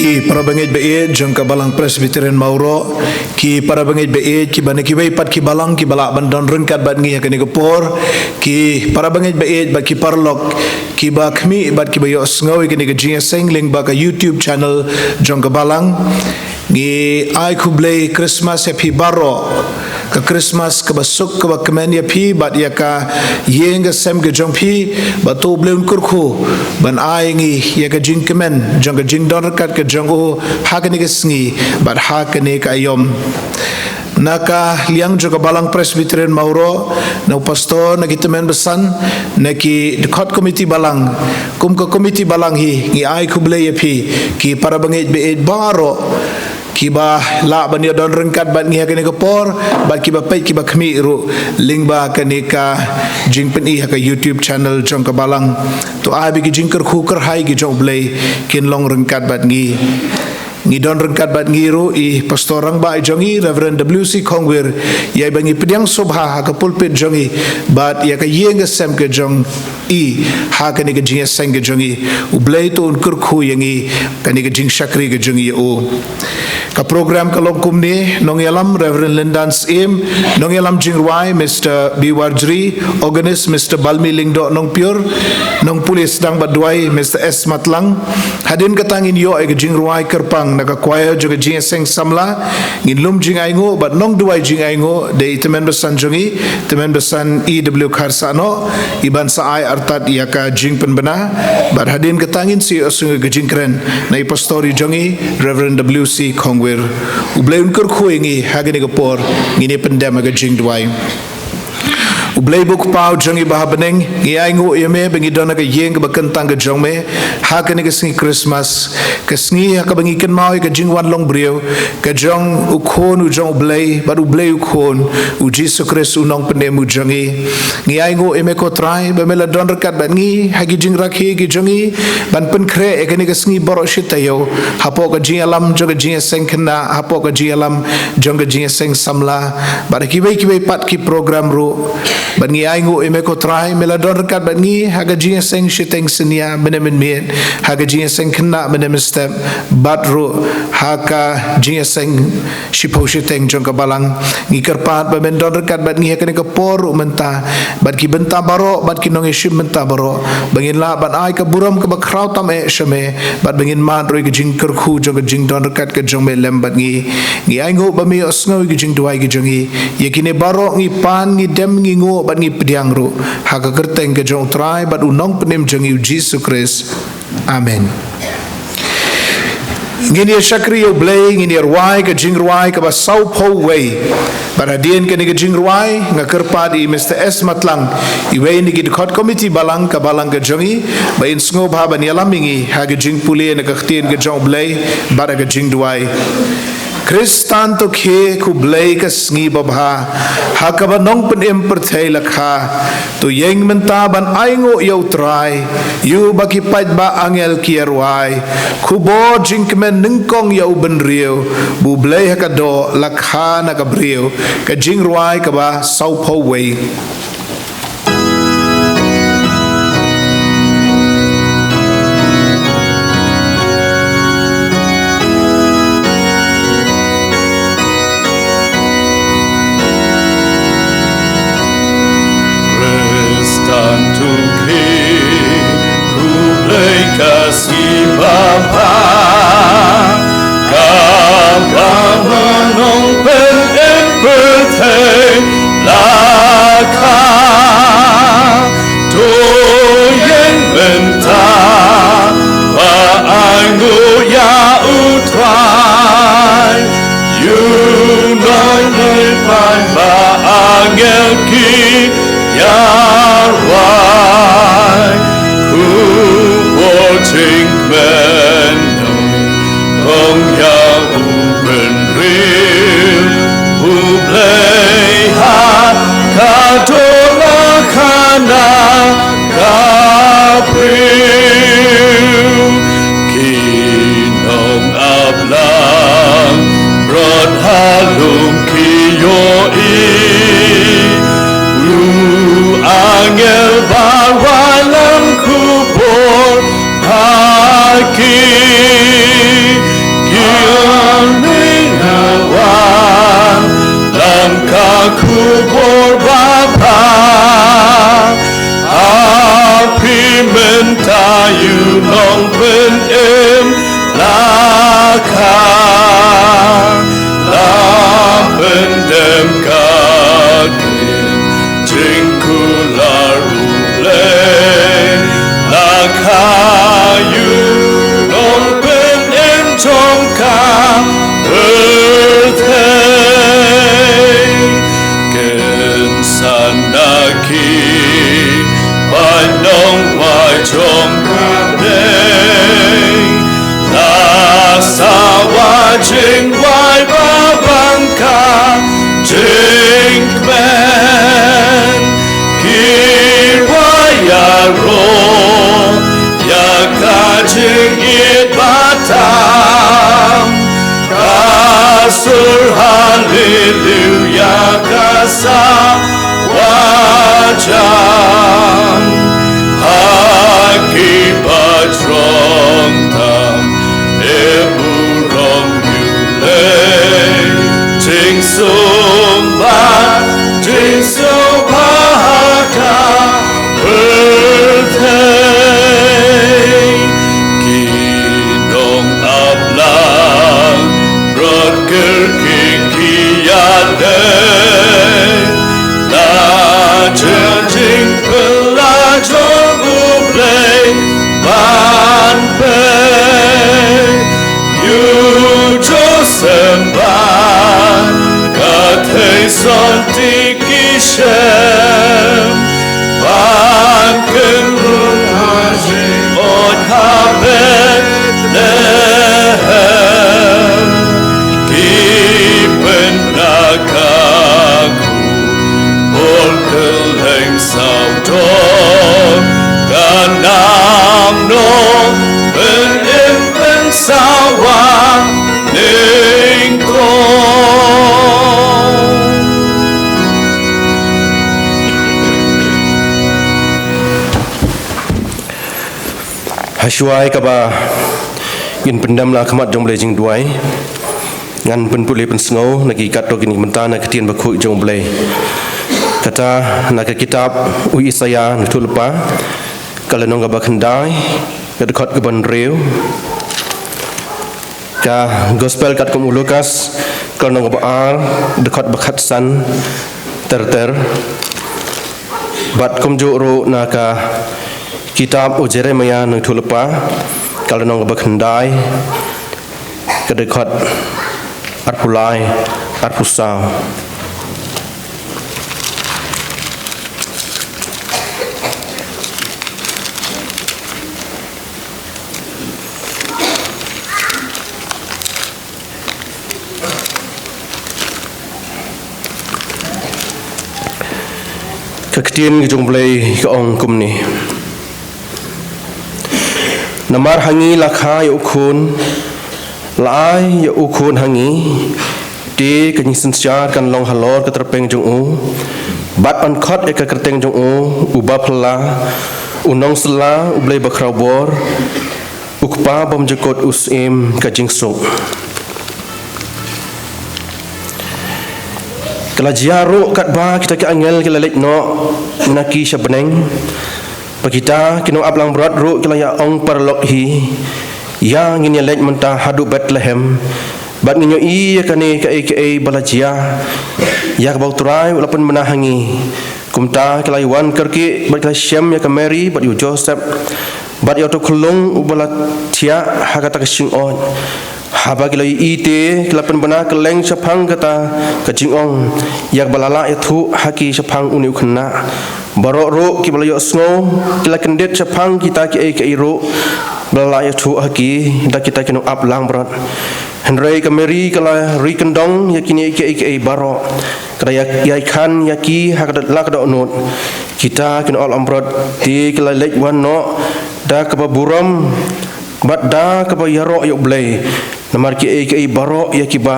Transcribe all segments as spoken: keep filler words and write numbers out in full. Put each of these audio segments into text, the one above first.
Ki para bangeit ba ïeit jong ka Balang Presbyterian Mawroh, ki para bangeit ba ïeit kiba na kiwei pat ki balang kiba lah ban don ryngkat bad ngi ha kane ka por, ki para bangeit ba ïeit bad ki paralok kiba khmih bad kiba ïohsngew ïa kane ka jingïaseng lyngba ka YouTube channel jong ka Balang. Ngi ai khublei Christmas ïa phi baroh. Ka Christmas kaba suk kaba kmen ïa phi bad ïa ka ïing ka sem ka jong phi, bad to U Blei un kyrkhu ban ai ngi ïa ka jingkmen jong ka jingdon ryngkat ka jong u ha kane ka sngi bad ha kane ka aïom. Na ka liang jong ka Balang Presbyterian Mawroh, na u pastor, na ki tymmen basan, na ki dkhot komiti balang, kum ka komiti balang hi, ngi ai khublei ïa phi, ki para bangeit ba ïeit baroh kiba lah ban ïadon ryngkat bad ngi ha kane ka por, bad kiba peit kiba khmih ruh lyngba kane ka jingpyni ha ka YouTube channel jong ka Balang. To ai ba ki jingkyrkhu kyrhai ki jong U Blei kin long ryngkat bad ngi. Ngi don ryngkat bad ngi ruh i Pastor Rangbah i jong ngi, Reverend W C Khongwir, ïa iba ngi pdiang sngewbha ha ka pulpit jong i bad ïa ka ïing ka sem ka jong i ha kane ka jingïaseng ka jong i. U Blei to un kyrkhu ïa ngi, kane ka jingshakri ka jong i ïa u. Ka program ka long kumne: nongïalam Reverend Lyndan Syiem, nongïalam jingrwai Mister B Warjri, organist Mister Balmi Lyngdoh Nongpyiur, nongpule sdang bad duwai Mister S Matlang. Hadien kata ngin ïoh ïa ka jingrwai kyrpang na ka choir jong ka jingïaseng samla. Ngin lum jingainguh bad nongduwai jingainguh da i tymmen basan jong i, tymmen basan E W Kharsahnoh, iban sa ai artat ïa ka jingpynbna. Bad hadien kata ngin sa ïohsngew ïa ka jingkren na i pastor i jong i, Reverend W C Khongwir. U Blei un kyrkhu ïa ngi ha kane ka por, ngin ïa pyndem ha ka jingduwai. U Blei ba u Kpa u jong ngi ba ha bneng, ngi ainguh ïa me ba ngi don ha ka ïing kaba kyntang ka jong me ha kane ka sngi Christmas, ka sngi ha kaba ngi kynmaw ïa ka jingwan long briew ka jong u Khun u jong U Blei, bad U Blei u Khun, U Jisu Khrist u Nongpynim u jong ngi. Ngi ainguh ïa me ko Trai ba me la don ryngkat bad ngi ha ki jingrakhe ki jong ngi ban pynkhreh ïa kane ka sngi baroh shi taïew, hapoh ka jingïalam jong ka jingïaseng khynnah, hapoh ka jingïalam jong ka jingïaseng samla, bad ha kiwei kiwei pat ki program ruh. Bad ngi ainguh ïa me ko Trai, me la don ryngkat bad ngi ha ka jingïaseng shiteng synñia mynne mynmiet, ha ka jingïaseng khynnah mynne mynstep, bad ruh ha ka jingïaseng shiphew shiteng jong ka Balang. Ngi kyrpad ba men don ryngkat bad ngi ha kane ka por ruh mynta, bad ki bynta baroh, bad ki nongïashim bynta baroh, ba ngin lah ban ai ka burom kaba khraw tam eh sha me, bad ba ngin mad ruh ïa ka jingkyrkhu jong ka jingdon ryngkat ka jong me lem bad ngi. Ngi ainguh ba me ïohsngew ïa ka jingduwai ka jong ngi. Ïa kine baroh ngi pan, ngi dem, ngi nguh bad ngi pdiang ruh ha ka kyrteng ka jong U Trai bad U Nongpynim jong ngi U Jisu Khrist. Amen. Ngin ïa shakri ïa U Blei, ngin ïa rwai ka jingrwai kaba sawphew wei. Bad hadien kane ka jingrwai, nga kyrpad ïa i Mister S Matlang, iwei na ki dkhot komiti balang ka Balang ka jong ngi, ba in sngewbha ban ïalam ïa ngi ha ka jingpule na ka ktien ka jong U Blei bad ha ka jingduwai. Khristan to khie khublei ka sngi babha, ha kaba nongpynim pyrthei la kha. To ïeng mynta ban ainguh ïa U Trai, ïa uba ki paidbah angel ki ïa rwai. Khubor jingkmen nyngkong ïa u bynriew, ba U Blei ha ka doh la kha na ka briew. Ka jingrwai kaba sawphew wei. Khristan to khie khublei ka sngi babha, kaba nongpynim pyrthei la kha. To ïeng mynta ba ainguh ïa U Trai, ïa u nongmihkhmat paidbah angel ki ïa rwai. Khubor jingkmen nyngkong ïa u byn Haleluya ka sa wajan ha ki patrong tam e burong yu le. Jingsumba, jingsumba ha ka pyrthei. Ki nong ap lang brot kyrkieh ki ïadei. La jing jingpyllait jong U Blei ban peit. Ïu Joseph ban ka thei son ti ki shem ban kynrung ha jingong ha Bethlehem. Ki pynda ka khubor kylleng sawdong ka nam nong pyn-im pynsawa nyngkong. Hashwa kaba ngin pyndem la khmat jong U Blei jingduwai, ngan pynpule pynsngew na ki katto katne ki bynta na ka ktien bakhuid jong U Blei. Kata na ka kitab u Isaïah Nongïathuhlypa, ka lynnong kaba khyndai, ka dkhot kaba hynriew. Ka Gospel katkum u Lukas, ka lynnong kaba ar, dkhot ba khatsan ter ter. Bad kumjuh ruh na ka kitab u Jeremiah Nongïathuhlypa, ka lynnong kaba khyndai, ka dkhot arphew lai, arphew saw. Ka ktien ka jong U Blei ka ong kumne. Namar ha ngi la kha ïa u khun, la ai ïa u khun ha ngi, te ka jingsynshar kan long halor ka tyrpeng jong u. Bad yn khot ïa ka kyrteng jong u, u Baphylla, u Nongsylla, U Blei Bakhrawbor, u Kpa bymjukut, u Syiem ka jingsuk. Ka la jia ruh katba kita ki angel ki la leit noh na ki sha bneng. Ba kita ki nongap langbrot ruh ki la ïa ong paralok hi, ïa ngin ïa leit mynta haduh Bethlehem, bad ngin ïohi ïa kane kaei kaei ba la jia, ïa kaba U Trai u la pynbna ha ngi. Kumta ki la ïa wan kyrkieh bad ki la shem ïa ka Mary bad ïa u Joseph, bad ïa uto u khyllung uba la thiah ha kata ka shingoit. Haba ki la ïohi te, ki la pynbna kylleng shaphang kata ka jingong, ïa kaba la lah ïathuh ha ki shaphang une u khynnah. Baroh ruh kiba la ïohsngew, ki la kyndit shaphang kita kiei kiei ruh ba la lah ïathuh ha ki da kita ki nongap langbrot. Hynrei ka Mary ka la ri kyndong ïa kine kiei kiei baroh. Ka da ïa, ïa khan ïa ki ha ka da, la ka dohnud. Kita ki nongap langbrot te ki la leit wan noh da kaba burom bad da kaba ïaroh ïa U Blei namar kiei kiei baroh ïa kiba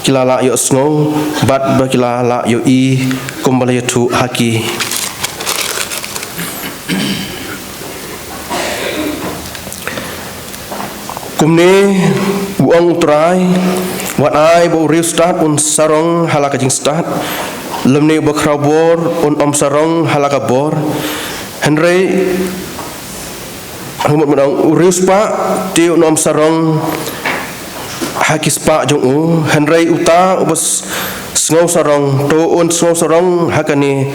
ki la lah ïohsngew bad ba ki la lah ïohi kumba la ïathuh ha ki. Kumne u ong U Trai, wat ai ba u riewstad un sarong ha la ka jingstad, lymne u bakhrawbor un ym sarong ha la ka bor. Hynrei, ha ka mut mynta u riewspah te un ym sarong ha ki spah jong u, hynrei uta uba s-, sngewsarong, to un sngewsarong ha kane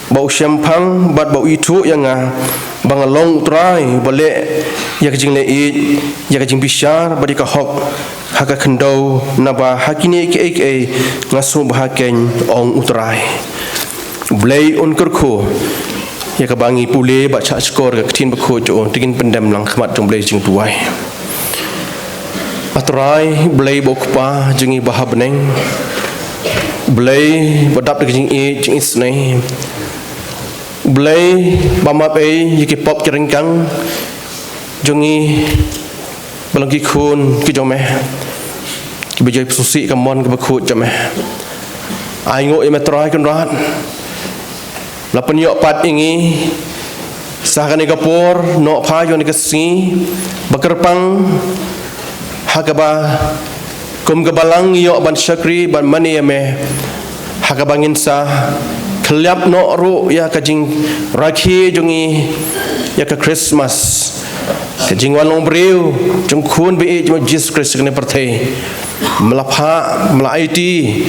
ba u shemphang bad ba u ithuh ïa nga, ba nga long U Trai uba leh ïa ka jingleh ïeit, ïa ka jingbishar bad ïa ka hok ha ka khyndew, naba ha kine kiei kiei nga sngewbha keiñ, ong U Trai. U Blei un kyrkhu ïa kaba ngi pule bad shah shkor ka ktien bakhuid jong u. Te ngin pyndem lang khmat jong U Blei jingduwai. A Trai, Blei ba u Kpa jong ngi ba ha bneng, Blei ba dap da ka jingïeit jingisynei, Blei ba map ei ïa ki pop ki ryngkang jong ngi ba long ki khun ki jong me. Ba jai psusi ka mon kaba khuid jong me. Ai nguh ïa me Trai Kynrad. La pynïoh pat ïa ngi sa kane ka por noh pha ïa kane ka sngi ba kyrpang ha kaba kum ka balang ïoh ban shakri ban mane ïa me. Ha kaba ngin sa khylliap noh ruh ïa ka jingrakhe jong ngi ïa ka Christmas. Ka jingwan long briew jong khun ba ïeit jong Jisu Khrist kane pyrthei. Me la phah, me la aiti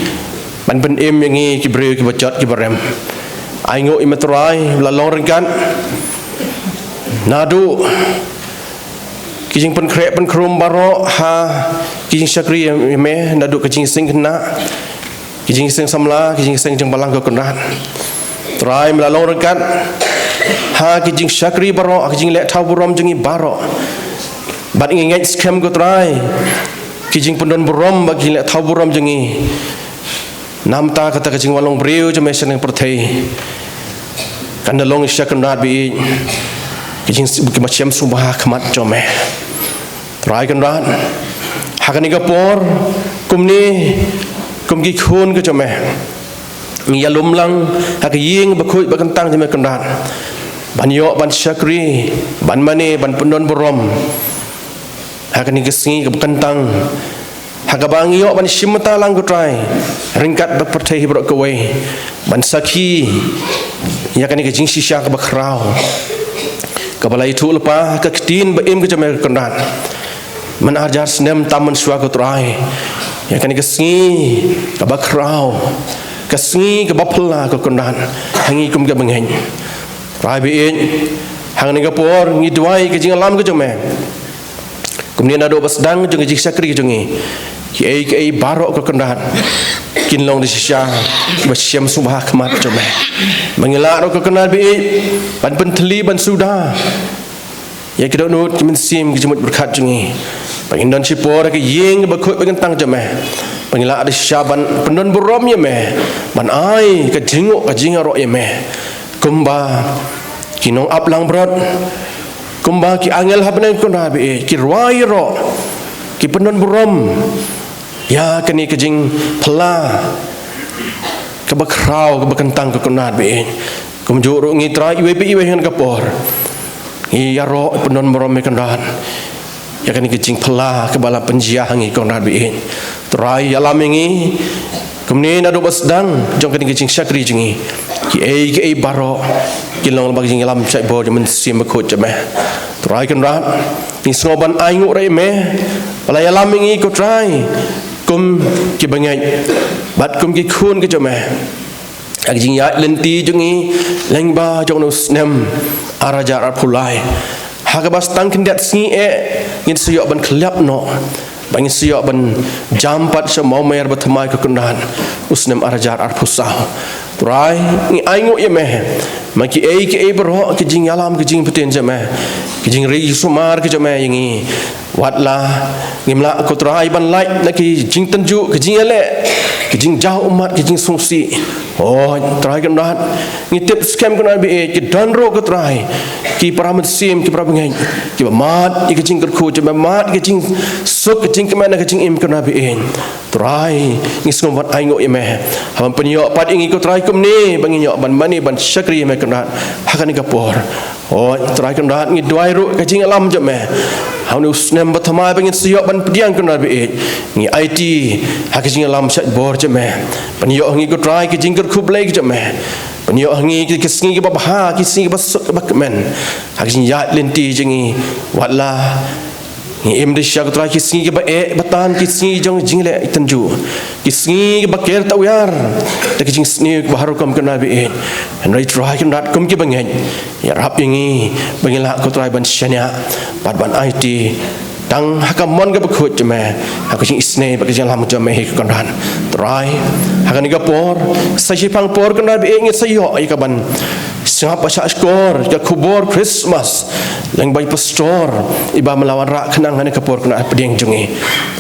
ban pynim ïa ngi ki briew kiba jot kiba rem. Ai nguh ïa me Trai, la long ryngkat naduh ki jingpynkhreh pynkhrum baroh ha ki jingshakri ïa me, naduh ka jingseng khynnah, ki jingseng samla, ki jingseng jong balang ko Kynrad. Trai me la long ryngkat ha ki jingshakri baroh, ha ki jingleh thaw burom jong ngi baroh. Bad ngi ngeit skhem ko Trai ki jingpyndon burom bad ki jingleh thaw burom jong ngi. Namar kata ka jingwan long briew jong me sha kane ka pyrthei kan da long shisha Kynrad ba ïeit. Ki jing kiba shem sngewbha ha khmat jong me. Trai Kynrad, ha kane ka por kumne, kum ki khun ka jong me, ngi ïalum lang ha ka ïing ba khuid ba kyntang jong me Kynrad, ban ïoh ban shakri, ban mane, ban pyndon burom ha kane ka sngi kaba kyntang, ha kaba ngi ïoh ban shim bynta lang ko Trai ryngkat bad pyrthei hi baroh kawei, ban sakhi ïa kane ka jingshisha kaba khraw kaba la ïathuh lypa ha ka ktien ba im ka jong me ko Kynrad. Man ar hajar snem tam mynshuwa ko Trai, ïa kane ka sngi kaba khraw, ka sngi kaba phylla ko Kynrad, ha ngi kum kiba ngeit. Trai ba ïeit, ha kane ka por ngi duwai ka jingïalam ka jong me. Kumne naduh ba sdang jong ka jingshakri jong ngi, kiei kiei baroh ko Kynrad kin long da shisha kiba shem sngewbha ha khmat jong me. Ba ngi lah ruh ko Kynrad ba ïeit ban pynthylli ban suda ïa ki dohnud ki mynsiem ki jingmut pyrkhat jong ngi. Ba ngin don shipor ha ka ïing ba khuid ba kyntang jong me. Ba ngi lah da shisha ban pyndon burom ïa me, ban ai ka jingnguh ka jingïaroh ïa me. Kumba ki nongap langbrot, kumba ki angel ha bneng ko Kynrad ba ïeit, ki rwai ïaroh, ki pyndon burom ïa kane ka jingphylla kaba khraw kaba kyntang ko Kynrad ba ïeit. Kumjuh ruh ngi Trai iwei pa iwei ha kane ka por ngi ïaroh pyndon burom ïa me Kynrad ïa kane ka jingphylla kaba la pynjia ha ngi ko Kynrad ba ïeit. Trai ïalam ïa ngi kumne naduh ba sdang jong kane ka jingshakri jong ngi, kiei kiei baroh kin long lypa ka jingïalam shaibor jong u Mynsiem Bakhuid jong me. Trai Kynrad, ngi sngew ban ai nguh ruh ïa me ba la ïalam ïa ngi ko Trai kum kiba ngeit bad kum ki khun ki jong me ha ka jingïaid lynti jong ngi lyngba jong une u snem ar hajar arphew lai. Ha kaba sa tang khyndiat sngi eh ngin sa ïoh ban khylliap noh, ba ngin sa ïoh ban jam pat sha mawmer ba thymmai ko Kynrad u snem ar hajar arphew saw. Trai, ngi ai nguh ïa me, ma kiei kiei baroh ki jingïalam ki jingpyntip jong me, ki jingri sumar ki jong me ïa ngi. Wat la ngim lah ko Trai ban lait na ki jingtynjuh, ki jingïaleh, ki jingjaw ummat, ki jingsngewsih. O Trai Kynrad, ngi tip skhem Kynrad ba ïeit, ki don ruh ko Trai ki para mynsiem, ki para bangeit kiba mad ïa ka jingkyrkhu jong me, mad ïa ka jingsuk, ka jingkmen, ka jingim Kynrad ba ïeit. Trai, ngi sngew ban ai nguh ïa me haba pynïoh pat ïa ngi ko Trai kumne ba ngin ïoh ban mane ban shakri ïa me Kynrad ha kane ka por. O Trai Kynrad, ngi duwai ruh ka jingïalam jong me ha une u snem ba thymmai ba ngin sa ïoh ban pdiang Kynrad ba ïeit. Ngi aiti ha ka jingïalam shaibor jong me. Pynïoh ha ngi ko Trai ka jingkyrkhu Blei ka jong me. Pynïoh ha ngi ki sngi kiba bha, ki sngi kiba suk kiba kmen ha ka jingïaid lynti jong ngi. Wat la ngi im da shisha ko Trai ki sngi kiba eh ba tan, ki sngi jong jingleh tynjuh, ki sngi kiba ker tawiar da ki jingsniew kiba har rukom Kynrad ba ïeit. Hynrei Trai Kynrad, kum kiba ngeit, ïarap ïa ngi ba ngin lah ko Trai ban shaniah bad ban aiti tang ha ka mon kaba khuid jong me, ha ka jingisynei bad ka jingïalam jong me hi ko Kynrad. Trai, ha kane ka por, sa shiphang por Kynrad ba ïeit, ngin sa ïoh ïa ka ban sngap ba shah shkor ïa ka khubor Christmas lyngba i pastor iba me la wanrah khnang ha kane ka por kane ka pdiang jong ngi.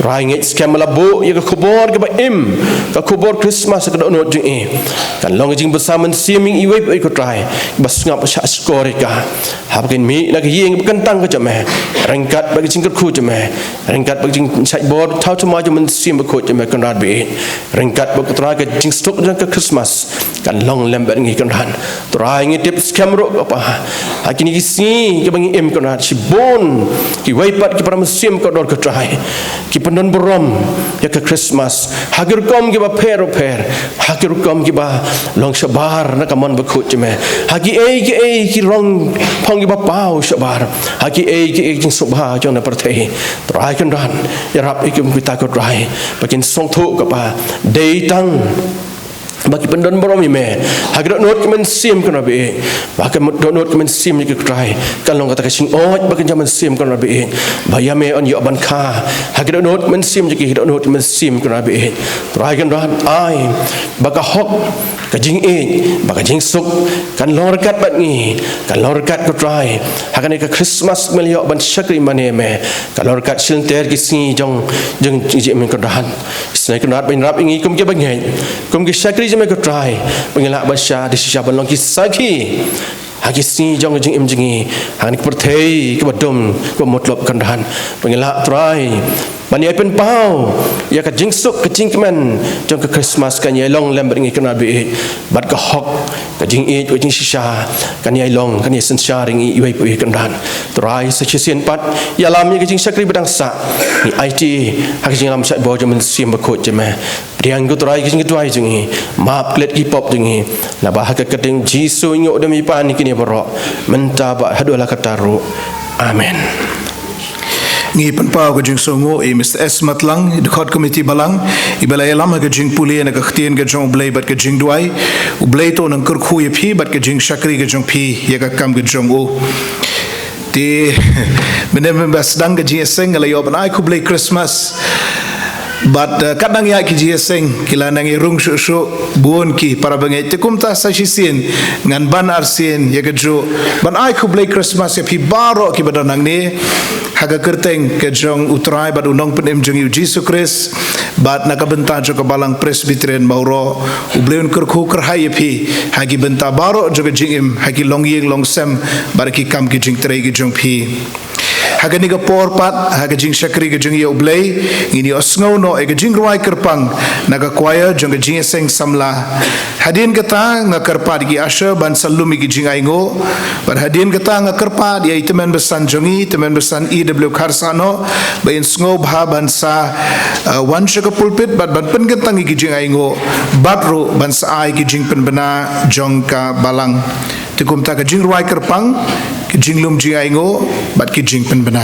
Trai, ngeit skhem ba la buh ïa ka khubor kaba im, ka khubor Christmas ha ka dohnud jong ngi. Kan long ka jingbsa mynsiem ïa iwei pa iwei, ko Trai, ba sngap ba shah shkor ïa ka, haba kin mih na ka ïing ba kyntang ka jong me, ryngkat bad ka jingkyrkhu jong me, ryngkat bad ka jingshait bor thaw thymmai jong u Mynsiem Bakhuid jong me, Kynrad ba ïeit. Ryngkat bad, ko Trai, ka jingsuk jong ka Christmas kan long lem bad ngi, Kynrad. Trai, ngi tip skhem ruh, ko Pa, ha kine ki sngi kiba ngi im, Kynrad, shibun kiwei pat ki para mynsiem kordor, ko Trai, ki pyndon burom ïa ka Christmas ha ki rukom kiba pher bapher, ha ki rukom kiba long shabar na ka mon bakhuid jong me, ha kiei kiei ki rong phong kiba paw shabar, ha kiei kiei ki jingsngewbha jong ka pyrthei. Trai, Kynrad, ïarap ïa ki, kum kita, ko Trai, ba kin sngewthuh, ko Pa, dei tang ba ki pyndon burom ïa me ha ka dohnud ka mynsiem, Kynrad ba ïeit. Ba ha ka dohnud ka mynsiem jong ki, ko Trai, kan long kata ka jingaud ba kynja mynsiem, Kynrad ba ïeit, ba ïa me yn ïoh ban kha ha ka dohnud ka mynsiem jong ki, ha ka dohnud ka mynsiem, Kynrad ba ïeit. Trai, Kynrad, ai ba ka hok, ka jingïeit bad ka jingsuk kan long ryngkat bad ngi, kan long ryngkat, ko Trai, ha kane ka Christmas ba me la ïoh ban shakri mane ïa me, kan long ryngkat shilynter ki sngi jong, jong, jong jingim, Kynrad. Isynei, Kynrad, ba ïarap ïa ngi kum ki bangeit, kum ki shakri jong me, ko Trai, ba ngin lah ban shah da shisha ban long ki sakhi ha ki sngi jong ka jingim jong ngi ha kane ka pyrthei kaba dum, kaba mutlop, Kynrad. Ba ngin lah, Trai, ban ïai pynpaw ïa ka jingsuk, ka jingkmen jong ka Christmas kan ïai long lem bad ngi, Kynrad ba ïeit, bad ka hok, ka jingïeit, ka jingshisha kan ïai long, kan ïai synshar ïa ngi iwei pa iwei, Kynrad. Trai, sa shisien pat, ïalam ïa ka jingshakri ba dang sah, ngi aiti ha ka jingïalam shait bor jong u Mynsiem Bakhuid jong me. Pdiang, ko Trai, ka jingduwai jong ngi, map klet ki pop jong ngi, naba ha ka kyrteng Jisu ngi ïoh da me pan ïa kine baroh, mynta bad haduh la katta ruh. Amen. Ngi pynpaw ka jingsngewnguh ïa Mister S Matlang, i dkhot komiti balang, iba la ïalam ha ka jingpule na ka ktien ka jong U Blei bad ka jingduwai. U Blei to un nang kyrkhu ïa phi bad ka jingshakri ka jong phi ïa ka kam ka jong u. Te mynne mynba sdang ka jingïaseng nga la ïoh ban ai khublei Christmas. Bad, eh, katba ngi ai ki jingïaseng ki la nang ïarung shuh shuh bun ki para bangeit. Te kumta sa shisien ngan ban arsien ïa kajuh ban ai khublei Christmas ïa phi baroh kiba don hangne, ha ka kyrteng ka jong U Trai bad U Nongpynim jong ngi U Jisu Khrist, bad na ka bynta jong ka Balang Presbyterian Mawroh. U Blei un kyrkhu kyrhai ïa phi ha ki bynta baroh jong ka jingim, ha ki longïing longsem bad ha ki kam ki jingtrei ki jong phi. Ha kane ka por pat, ha ka jingshakri ka jong ngi ïa U Blei, ngin ïohsngew noh ïa ka jingrwai kyrpang na ka choir jong ka jingïaseng samla. Hadien kata nga kyrpad ïa ki usher ban sa lum ïa ki jingainguh. Bad hadien kata nga kyrpad ïa i tymmen basan jong ngi, tymmen basan E W Kharsahnoh, ba in sngewbha ban sa, uh, wan sha ka pulpit bad ban pynkyntang ïa ki jingainguh, bad ruh ban sa ai ki jingpynbna jong ka balang. Te kumta ka jingrwai kyrpang, ki jinglum jingainguh bad ki jingpynbna.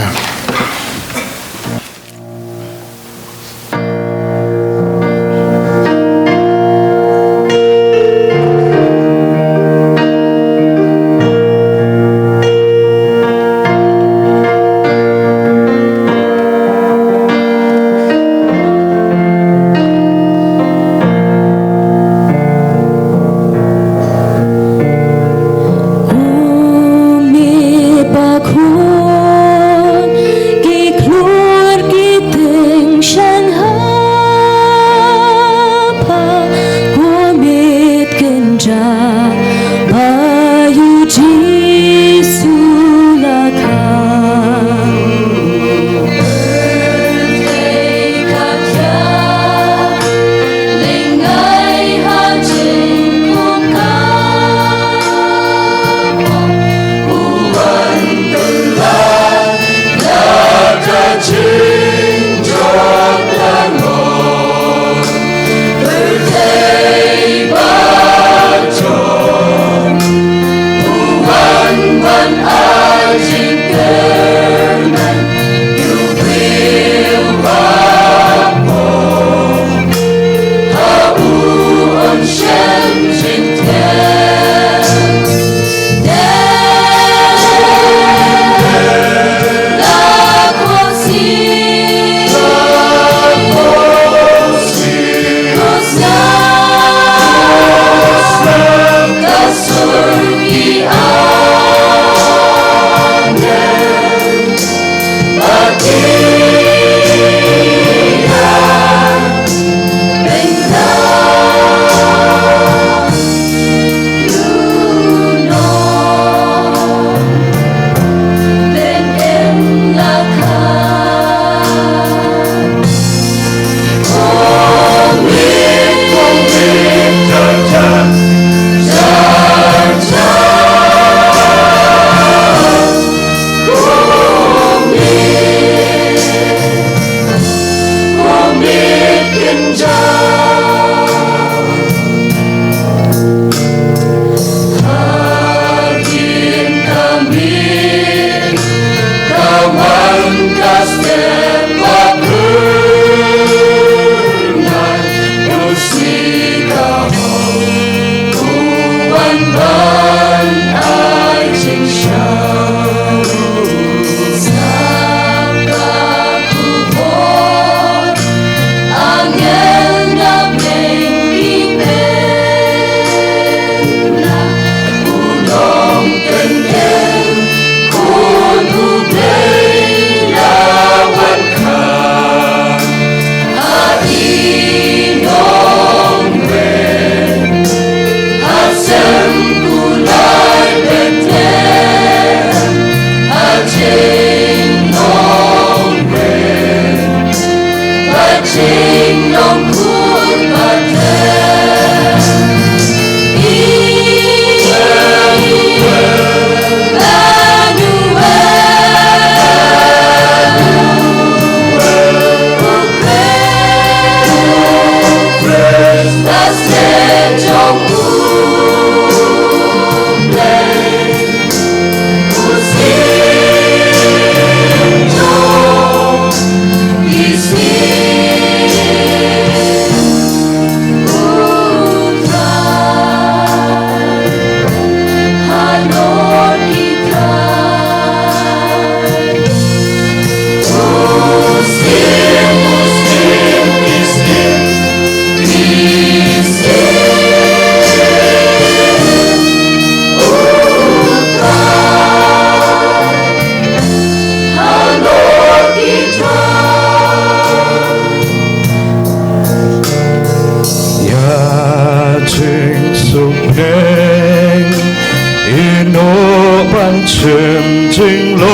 Jinglong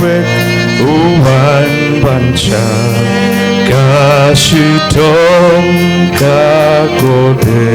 wek u wan ban cha ka shitom ka kode.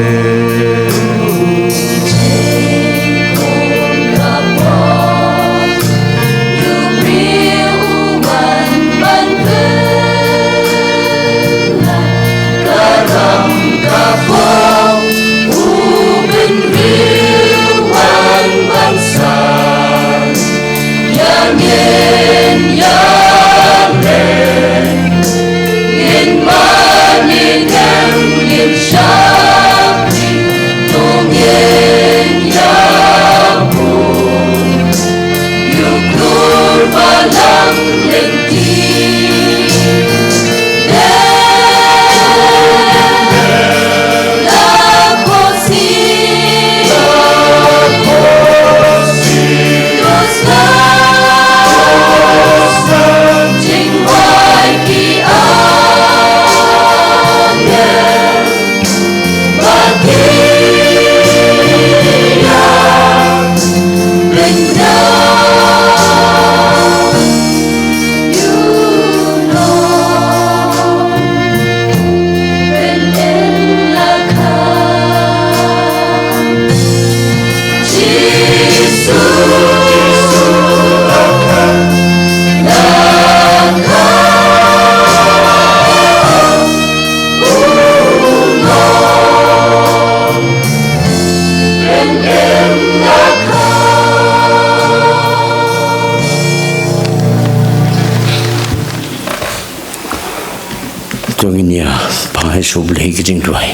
To ngin ïa pan sha U Blei ka jingduwai.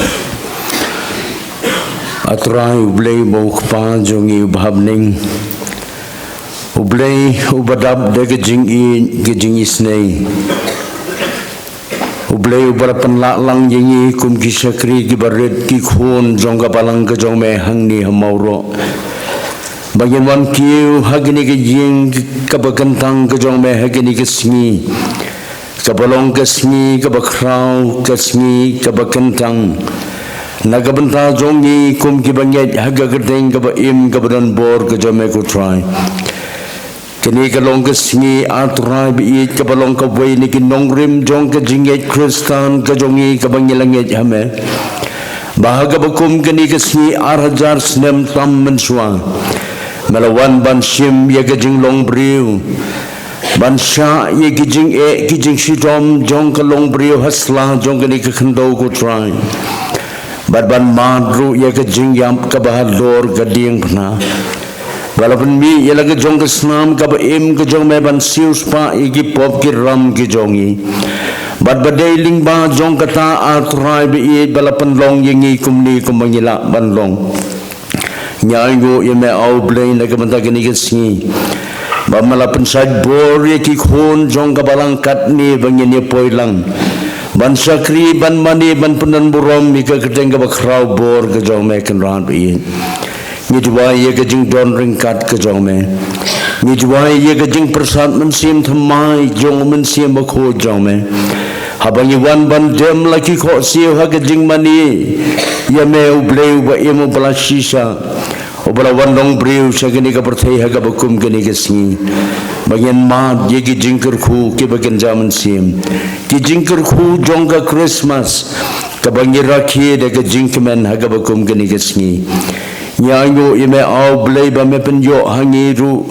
A Trai U Blei ba u Kpa jong ngi uba ha bneng, U Blei uba dap da ka jingïeit ka jingisynei, U Blei uba la pynlah lang ïa ngi kum ki shakri kiba rit, ki khun jong ka balang ka jong me hangne ha Mawroh, ba ngin wan kiew ha kane ka ïing kaba kyntang ka jong me ha kane ka sngi, kaba long ka sngi kaba khraw, ka sngi kaba kyntang na ka bynta jong ngi kum kiba ngeit ha ka kyrteng kaba im kaba don bor ka jong me, ko Trai. Kane ka long ka sngi, A Trai ba ïeit, kaba long kawei na ki nongrim jong ka jingngeit Khristan ka jong ngi kaba ngi la ngeit ha me, ba ha kaba kum kane ka sngi, ar hajar snem tam mynshuwa, me la wan ban shim ïa ka jinglong briew, ban shah ïa ki jingeh ki jingshitom jong ka long briew ha sla jong kane ka khyndew, ko Trai, bad ban mad ruh ïa ka jingïap kaba halor ka diengphna, ba la pynmih ïa la ka jong ka snam kaba im ka jong me ban siewspah ïa ki pop ki ram ki jong ngi, bad ba dei lyngba jong kata, A Trai ba ïeit, ba la pynlong ïa ngi kumne kumba ngi lah ban long. Ngi ainguh ïa me, A U Blei, na ka bynta kane ka sngi, ba me la pynshait bor ïa ki khun jong ka balang katne ba ngin ïa poi lang ban shakri, ban mane, ban pyndonburom ïa ka kyrteng kaba khraw bor ka jong me, Kynrad ba ïeit. Ngi duwai ïa ka jingdon ryngkat ka jong me. Ngi duwai ïa ka jingpyrsad mynsiem thymmai jong U Mynsiem Bakhuid jong me, haba ngi wan ban dem la ki khohsiew ha ka jingmane ïa me, U Blei uba im, uba la shisha, uba la wan long briew sha kane ka pyrthei ha kaba kum kane ka sngi, ba ngin mad ïa ki jingkyrkhu kiba kynja mynsiem, ki jingkyrkhu jong ka Khristmas, kaba ngi rakhe da ka jingkmen ha kaba kum kane ka sngi. Ngi ainguh ïa me, A U Blei, ba me pynïoh ha ngi ruh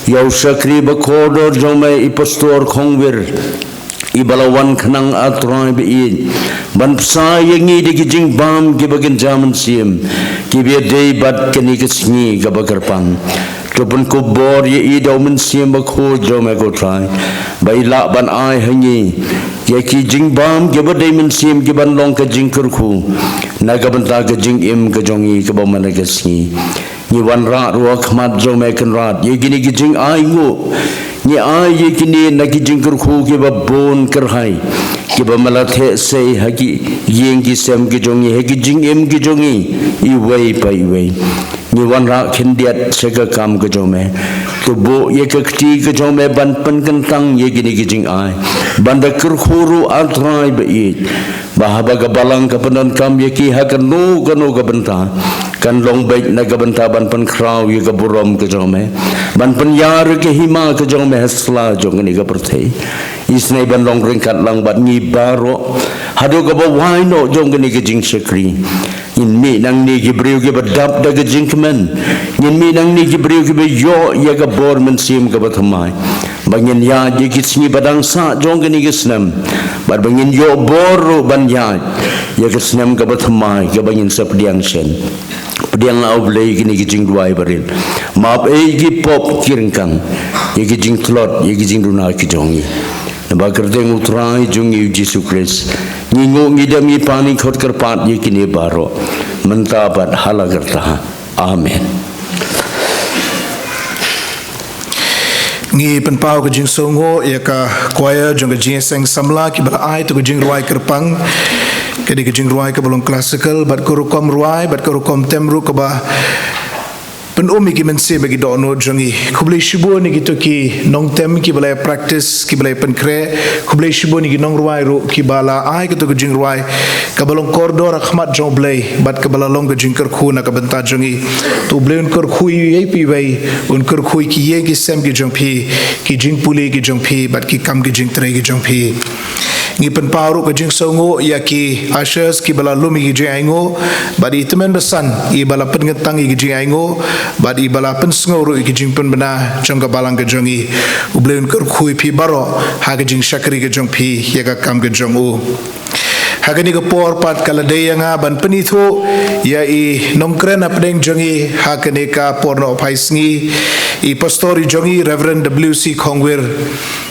ïa u shakri bakordor jong me, i Pastor Khongwir, iba la wan khnang, A Trai ba ïeit, ban bsa ïa ngi da ki jingbam kiba kynja mynsiem, kiba ïadei bad kane ka sngi kaba kyrpang. To pynkup bor ïa i da U Mynsiem Bakhuid jong me, ko Trai, ba i lah ban ai ha ngi ïa ki jingbam kiba dei mynsiem, kiban long ka jingkyrkhu na ka bynta ka jingim ka jong ngi kaba man la ka sngi. Ngi wanrah ruh ha khmat jong me, Kynrad, ïa kine ki jingainguh. Ngi ai ïa kine na ki jingkyrkhu kiba bun kyrhai, kiba me la theh sei ha ki ïing ki sem ki jong ngi, ha ki jingim ki jong ngi, iwei pa iwei. Ngi wanrah khyndiat sha ka kam ka jong me. To buh ïa ka kti ka jong me ban pynkyntang ïa kine ki jingai, ban da kyrkhu ruh, A Trai ba ïeit, ba haba ka balang ka pyndonkam ïa ki ha kano kano ka bynta, kan long beit na ka bynta ban pynkhraw ïa ka burom ka jong me, ban pynïar ïa ka hima ka jong me ha sla jong kane ka pyrthei. Isynei ban long ryngkat lang bad ngi baroh haduh kaba wai noh jong kane ka jingshakri. Ngin mih nangne ki briew kiba dap da ka jingkmen. Ngin mih nangne ki briew kiba ïoh ïa ka bor mynsiem kaba thymmai. Ba ngin ïaid ïa ki sngi ba dang sah jong kane ka snem. Bad ba ngin ïoh bor ruh ban ïaid ïa ka snem kaba thymmai kaba ngin sa pdiang shen. Pdiang, A Blei, kine ki jingduwai barit. Map ei ki pop ki ryngkang ïa ki jingtlot ïa ki jingduna ki jong ngi. Naba kyrteng U Trai jong ngi U Jisu Khrist, ngi nguh, ngi dem, ngi pan, ngi khot kyrpad ïa kine baroh, mynta bad hala karta. Amen. Ngi pynpaw ka jingsngewnguh ïa ka choir jong ka Jingïaseng Samla kiba la ai ïa ka jingrwai kyrpang. Ka dei ka jingrwai kaba long classical bad ka rukom rwai bad ka rukom tem ruh kaba pynum ïa ki mynsiem bad ki dohnud jong ngi. Khublei shibun ïa kito ki nongtem kiba la practice, kiba la pynkhreh. Khublei shibun ïa ki nongrwai ruh kiba la ai ïa ka jingrwai kaba long kordor ha khmat jong U Blei bad kaba la long ka jingkyrkhu na ka bynta jong ngi. To U Blei un kyrkhu ïa phi, wei un kyrkhu ïa ki ïing ki sem ki jong phi, ki jingpule ki jong phi bad ki kam ki jingtrei ki jong phi. Ngi pynpaw ruh ka jingsngewnguh ïa ki ushers kiba la lum ïa ki jingainguh bad i tymmen basan iba la pynkyntang ïa ki jingainguh bad iba la pynsngew ruh ïa ki jingpynbna jong ka balang ka jong ngi. U Blei un kyrkhu ïa phi baroh ha ka jingshakri ka jong phi ïa ka kam ka jong U. Ha kane ka por pat ka la dei ïa nga ban pynithuh ïa i nongkren hapdeng jong ngi ha kane ka por noh phai sngi, i pastor i jong ngi, Reverend W C Khongwir.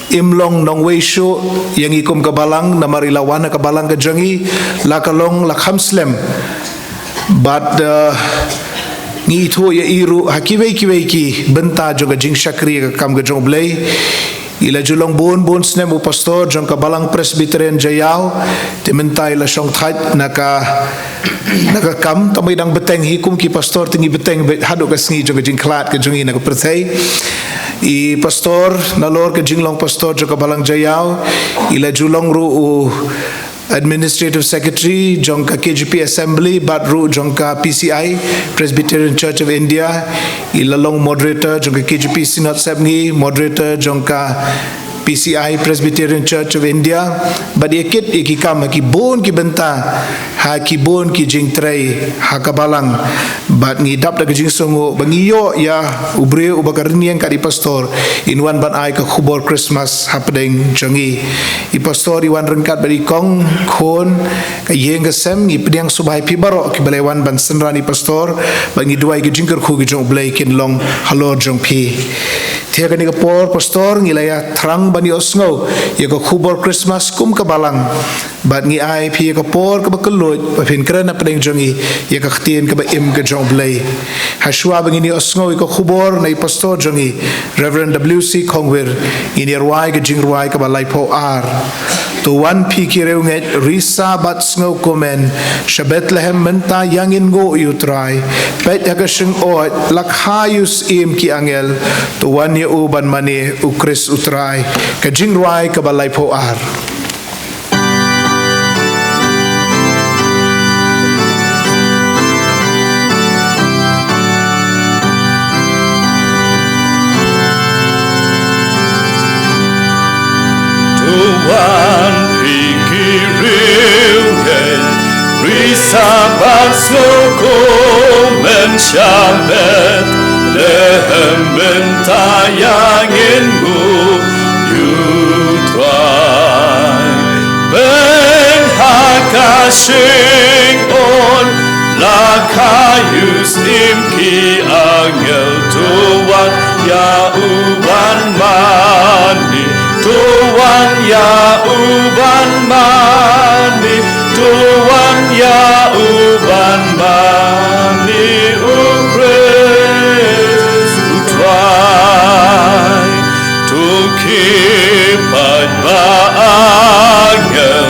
Im long nongwei shuh ïa ngi kum ka balang, namar i la wan ha ka balang ka jong ngi la ka long la kham slem. Bad, eh, ngi ithuh ïa i ruh ha kiwei kiwei ki bynta jong ka jingshakri ka kam ka jong U Blei. I la ju long bun bun snem u pastor jong ka Balang Presbyterian Jaïaw. Te mynta i la shongthait na ka, na ka kam, tang ba i dang bteng hi kum ki pastor, te ngi bteng beit haduh ka sngi jong ka jingkhlad ka jong ngi na ka pyrthei. I pastor, nalor ka jinglong pastor jong ka Balang Jaïaw, i la ju long ruh u Administrative Secretary jong ka K J P Assembly bad ruh jong ka P C I, Presbyterian Church of India. I la long moderator jong ka K J P Synod Sepngi, moderator jong ka P C I, Presbyterian Church of India. Bad ïa kit ïa ki kam ha ki bun ki bynta, ha ki bun ki jingtrei ha ka balang. Bad ngi dap da ka jingsngewnguh ba ngi ïoh ïa u briew uba ka rynïeng kat i pastor, in wan ban ai ka khubor Christmas hapdeng jong ngi. I pastor i wan ryngkat bad i kong khun, ka ïing ka sem. Ngi pdiang sngewbha ïa phi baroh kiba la wan ban synran i pastor, bad ngi duwai ka jingkyrkhu ka jong U Blei kin long halor jong phi. Te ha kane ka por pastor, ngi la ïa thrang ban ïohsngew ïa ka khubor Christmas kum ka balang. Bad ngi ai phi ïa ka por kaba kylluid ba phin kren hapdeng jong ngi ïa ka ktien kaba im ka jong U Blei. Hashwa ba ngin ïohsngew ïa ka khubor na i pastor jong ngi, Reverend W C Khongwir, ngin ïa rwai ka jingrwai kaba laiphew ar. To wan phi ki riewngeit, risa bad sngewkmen, sha Bethlehem mynta ïa ngin nguh ïa u Trai. Peit ha ka shyngoid, la kha ïa u syiem ki angel. To wan ïa u ban mane, u Khrist u Trai. Ka jingrwai kaba laiphew ar. To wan phi ki riewngeit, risa bad sngewkmen, sha Bethlehem mynta ïa ngin nguh ïa u Trai. Peit ha ka shyngoid, la kha ïa u syiem ki angel. To wan ïa u ban mane, to wan ïa u ban mane, to wan ïa u ban mane, u Khrist u Trai. To ki paidbah angel,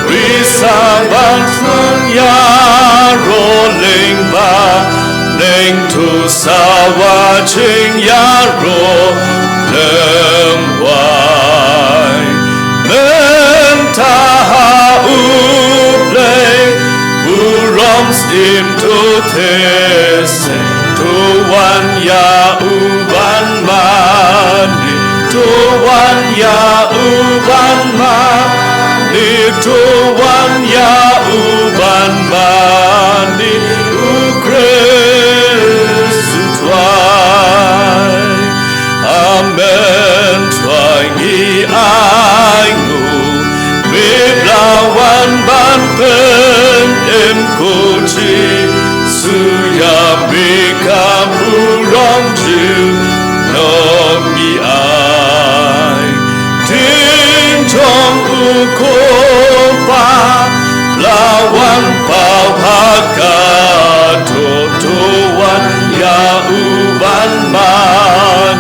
risa bad sngewkmen, ïaroh lyngba lyngkhuh, to sawa jingïaroh lem wai. Mynta ha U Blei, burom syiem to theh. Pen em ko Jisu ïa me ka burom ju nong mi ai. Tin jong u ko pa la wan pau ha ka to to wan ïa u ban man.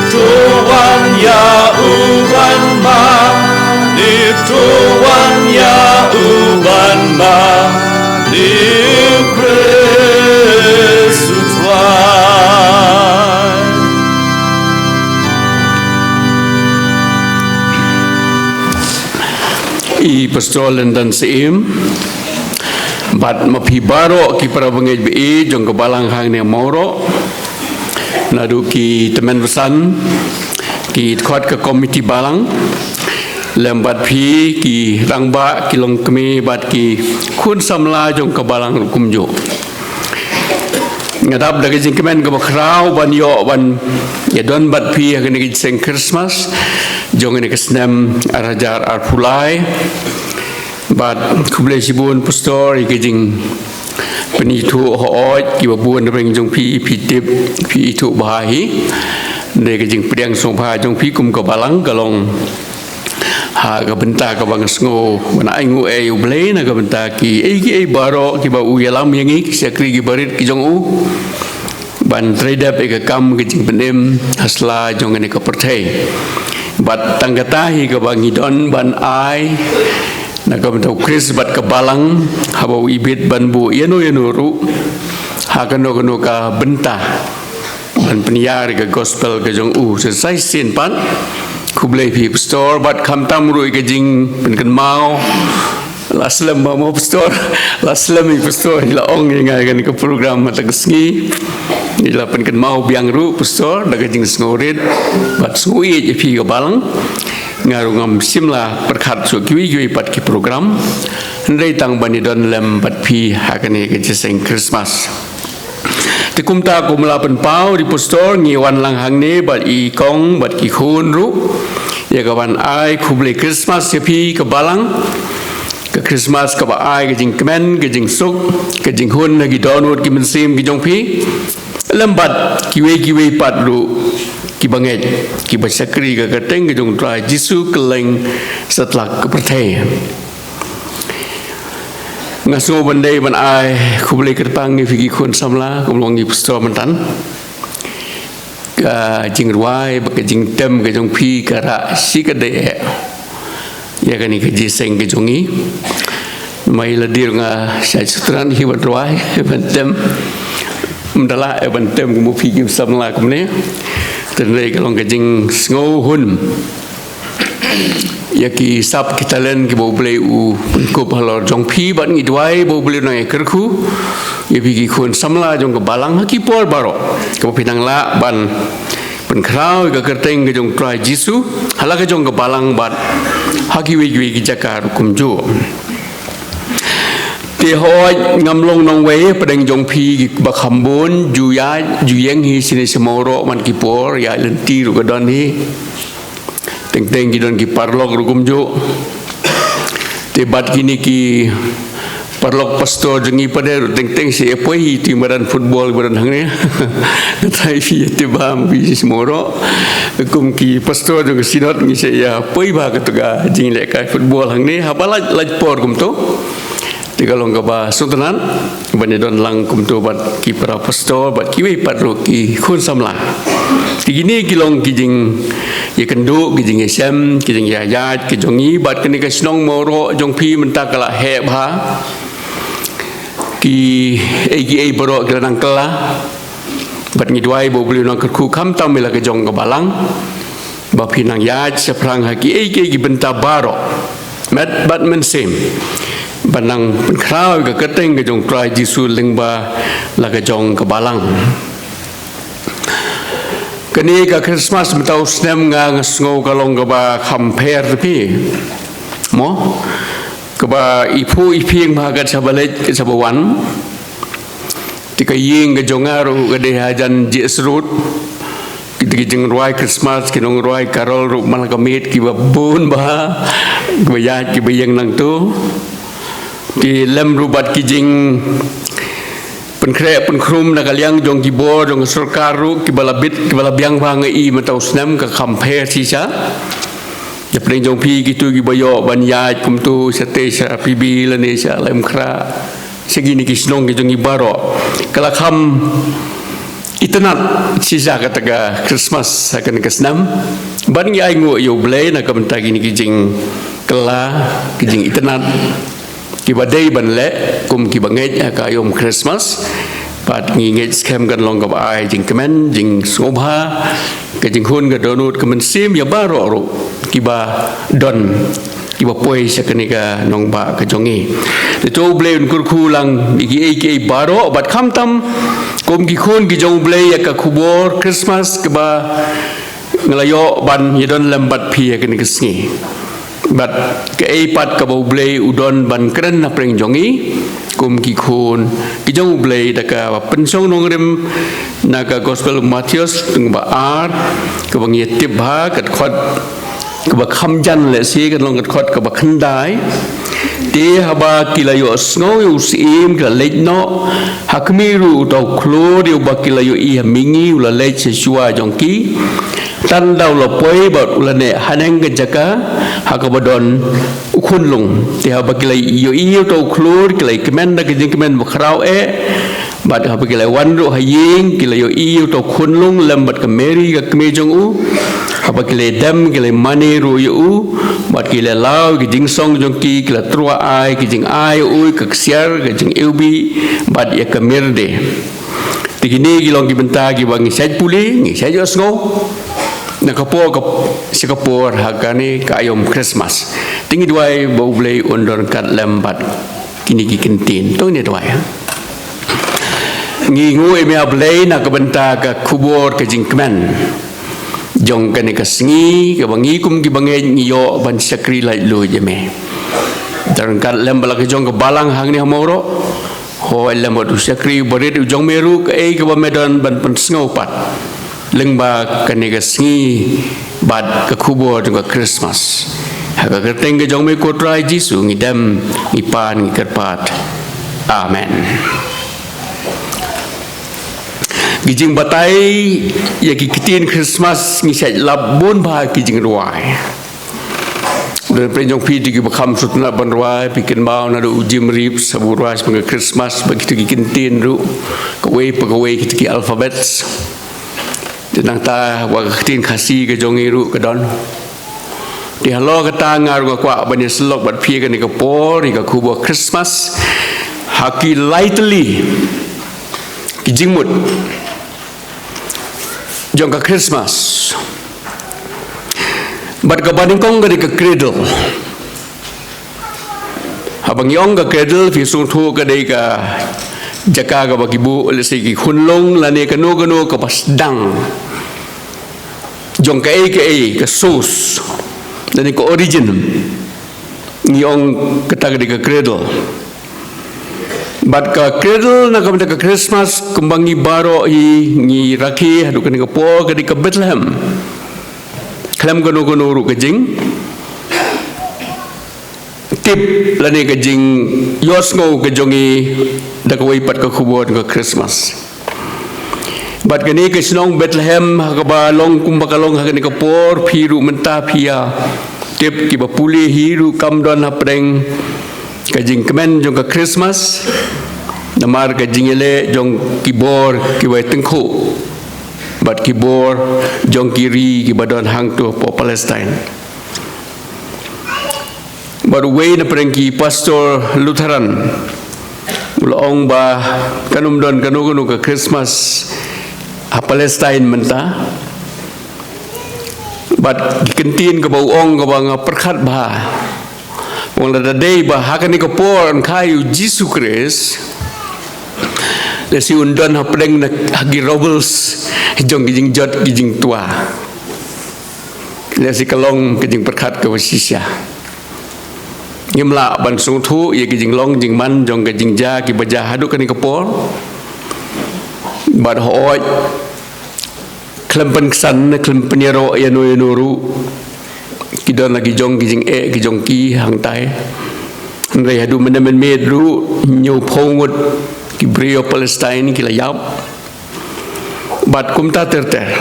To wan ïa u ban man, to wan ïa u ban man, u Khrist u trai. I Pastor Lyndon Syiem bad ma phi baroh ki para bangeit ba-ïeit jong ka balang hangne Mawroh, naduh ki tymmen basan, ki dkhot ka komiti balang, lem bad phi ki rangbah, ki longkmie bad ki khun samla jong ka balang ruh kumjuh. Nga dap da ka jingkmen kaba khraw ban ïoh ban ïadon bad phi ha kane ka jingïaseng Christmas jong kane ka snem ar hajar arphew lai. Bad khublei shibun Pastor ïa ka jingpynithuh hooid kiba bun na pdeng jong phi, phi tip, phi ithuh bha hi. Dei ka jingpdiang sngewbha jong phi kum ka balang ka long ha ka bynta kaba nga sngew ban ainguh ïa U Blei na ka bynta kiei kiei baroh kiba u ïalam ïa ngi ki shakri ki barit ki jong u ban trei dep ïa ka kam ka jingpynim ha sla jong kane ka pyrthei. Bad tang kata hi kaba ngi don ban ai na ka bynta U Khrist bad ka balang haba u ibit ban buh ïano ïano ruh ha kano kano ka bynta ban pynïar ïa ka gospel ka jong u. Sa shisien pat khublei phi Pastor bad khamtam ruh ïa ka jingpynkynmaw. La slem ba mo Pastor, la slem i Pastor, i la ong ïa nga ïa kane ka program mynta ka sngi. I la pynkynmaw biang ruh Pastor da ka jingsngewrit bad sngewïeit ïa phi ka balang. Nga ruh ngam shym la pyrkhat shuh kiwei kiwei pat ki program, hynrei tang ban ïadon lem bad phi ha kane ka jingïaseng Christmas. Te kumta kum la pynpaw da i Pastor, ngi wan lang hangne bad i kong bad ki khun ruh ïa ka ban ai khublei Christmas ïa phi ka balang. Ka Christmas kaba ai ka jingkmen, ka jingsuk, ka jinghun ha ki dohnud ki mynsiem ki jong phi, lem bad kiwei kiwei pat ruh ki bangeit kiba shakri ka kyrteng ka jong U Trai Jisu kylleng satlak ka pyrthei. Nga sngew ban dei ban ai khublei kyrpang ïa phi ki khun samla, kumba ong i Pastor mynta. Ka jingrwai bad ka jingtem ka jong phi ka rah shi katdei eh ïa kane ka jingïaseng ka jong ngi. Namar i la dei ruh nga shait sngewthuh hi ban rwai, ban tem. Ym da lah eh ban tem kum phi ki samla kumne. Te hynrei ka long ka jingsngewhun ïa ki sap ki talent kiba U Blei u pynkup halor jong phi bad ngi duwai ba U Blei un nang ïakyrkhu ïa phi ki khun samla jong ka balang ha ki por baroh kaba phi nang lah ban pynkhraw ïa ka kyrteng ka jong U Trai Jisu ha la ka jong ka balang bad ha kiwei kiwei ki jaka ruh kumjuh. Te hooid ngam long nongwei hapdeng jong phi kiba kham bun, ju ïaid ju ïeng hi shane sha Mawroh man ki por, ïaid lynti ruh ka don hi. Teng teng ki don ki paralok ruh kumjuh. Te bad kine ki paralok pastor jong ngi pat de ruh teng teng shu ïa poi hi, te madan football madan hangne. Kata phi ïa tip bha ma phi sha Mawroh. Kum ki pastor jong ka synod ngi shu ïa poi bha kato ka jinglehkai football hangne haba lait lait por kumto. Te ka long kaba sngewtynnat ban ïadon lang kumto bad ki para pastor bad kiwei pat ruh ki khun samla. Te kine ki long ki jingïakynduh, ki jingïashem, ki jingïaid ka jong ngi bad kane ka shnong Mawroh jong phi mynta ka la heh bha. Kiei kiei baroh ki la nang kylla. Bad ngi duwai ba U Blei un nang kyrkhu khamtam ïa la ka jong ka balang ba phin nang ïaid shaphrang ha kiei kiei ki bynta baroh, met bad mynsiem, ban nang pynkhraw ïa ka kyrteng ka jong U Trai Jisu lyngba la ka jong ka balang. Kane ka Christmas mynta u snem nga, nga sngew ka long kaba kham pher te phi, mo, kaba i phuh i phieng bha kat shaba leit kat shaba wan. Te ka ïing ka jong nga ruh ka dei hajan J S Road. Kita ki jingrwai Christmas, ki nongrwai carol ruh man la ka miet kiba bun bha, kiba ïaid kiba ïeng nangto. Te lem ruh bad ki jingpynkhreh pynkhrum na ka liang jong ki bor jong ka sorkar ruh kiba la bit, kiba la biang ba nga i mynta u snem ka kham pher shisha. Hapdeng jong phi kito kiba ïoh ban ïaid kumto shatei sha P B lane sha Laitumkhrah, sha kine ki shnong ki jong ngi baroh, ka la kham itynnad shisha kata ka Christmas ha kane ka snem. Bad ngi ainguh ïa U Blei na ka bynta kine ki jingkylla, ki jingitynnad kiba dei ban leh kum kiba ngeit ha ka aïom Christmas. Bad ngi ngeit skhem kan long kaba ai jingkmen, jingsngewbha, ka jinghun, ka dohnud, ka mynsiem ïa baroh ruh kiba don, kiba poi sha kane ka nongbah ka jong ngi. Te to U Blei un kyrkhu lang ïa kiei kiei baroh, bad khamtam kum ki khun ki jong U Blei ïa ka khubor Christmas kaba nga la ïoh ban ïadon lem bad phi ha kane ka sngi. Bad kaei pat kaba U Blei u don ban kren hapdeng jong ngi kum ki khun ki jong U Blei da kaba pynshong nongrim na ka Gospel Mathaios lynnong ba ar, kaba ngi ïa tip bha, ka dkhot kaba kham jan lehse kan long ka dkhot kaba khyndai. Te haba ki la ïohsngew ïa u syiem ki la leit noh. Ha khmih ruh uta u khlur ïa uba ki la ïohi ha mihngi u la leit sha shuwa jong ki. Tang da u la poi bad u la neh haneng ka jaka ha kaba don u khunlung. Te haba ki la ïohi ïa uta u khlur ki la ïakmen da ka jingkmen ba khraw eh. Bad haba ki la wan ruh ha ïing ki la ïohi ïa uta u khunlung lem bad ka Mary ka kmie jong u. Haba ki la dem ki la mane ruh ïa u, bad ki la law ïa ki jingsong jong ki, ki la tyrwa ai ki jingai ïa u, ka ksiar, ka jingiwbih bad ïa ka myrde. Te kine ki long ki bynta kiba ngi shait pule, ngi shait ïohsngew na ka por ka, sha ka por ha kane ka aïom Christmas. Te ngi duwai ba U Blei un don ryngkat lem bad kine ki ktien. To ngin duwai. Ngi nguh ïa me A Blei na ka bynta ka khubor ka jingkmen jong kane ka sngi, kaba ngi kum kiba ngeit ngi ïoh ban shakri laitluid ïa me. Don ryngkat lem bad la ka jong ka balang hangne ha Mawroh. Hooid lem bad u shakri barit u jong me ruh, kaei kaba me don ban pynsngew pat lyngba kane ka sngi bad ka khubor jong ka Christmas. Ha ka kyrteng ka jong me ko Trai Jisu ngi dem, ngi pan, ngi kyrpad. Amen. Ki jingbatai ïa ki ktien Christmas ngi shait lap bun bha ki jingrwai. Lada phi jong phi kito kiba kham sngewtynnat ban rwai, phi kynmaw naduh u Jim Reeves haba u rwai shaphang ka Christmas bad kito ki ktien ruh, kawei pa kawei kito ki alphabets. Te nangta ba ka ktien Khasi ka jong ngi ruh ka don. Te halor kata nga ruh nga kwah ban ïasyllok bad phi ha kane ka por ïa ka khubor Christmas ha ki lai tylli ki jingmut jong ka Christmas. Bad kaba nyngkong ka dei ka cradle. Haba ngi ong ka cradle phi sngewthuh ka dei ka jaka kaba ki buh lehse ki khunlung lane kano kano kaba sdang jong kaei kaei, ka source lane ka origin. Ngi ong kata ka dei ka cradle. Bad ka cradle na ka bynta ka Christmas kumba ngi baroh hi ngi rakhe haduh kane ka por ka dei ka Bethlehem. Khlem kano kano ruh ka jingtip lane ka jingïohsngew ka jong ngi da kawei pat ka khubor ka Christmas. Bad kane ka shnong Bethlehem ha kaba long kumba ka long ha kane ka por, phi ruh mynta phi ïa tip, kiba pule hi ruh kam don hapdeng ka jingkmen jong ka Christmas. Namar ka jingïaleh jong ki bor kiba tyngkhuh bad ki bor jong ki ri kiba don hangto ha Palestine. Bad uwei na pdeng ki pastor Lutheran u la ong ba kan ym don kano kano ka Christmas ha Palestine mynta. Bad ki ktien kaba u ong kaba nga pyrkhat bha. Ong lada dei ba ha kane ka por yn kha ïa u Jisu Khrist, lehse un don hapdeng na ha ki rubbles jong ki jingjot ki jingtwa. Lehse ka long ka jingpyrkhat kaba shisha. Ngim lah ban sngewthuh ïa ka jinglong jingman jong ka jingjia kiba jia haduh kane ka por. Bad hooid khlem pynksan, khlem pynïaroh ïano ïano ruh, ki don la ki jong ki jingeh ki jong ki hangtai. Hynrei haduh mynne mynmiet ruh hynñiewphew ngut ki briew Palestine ki la ïap. Bad kumta ter ter.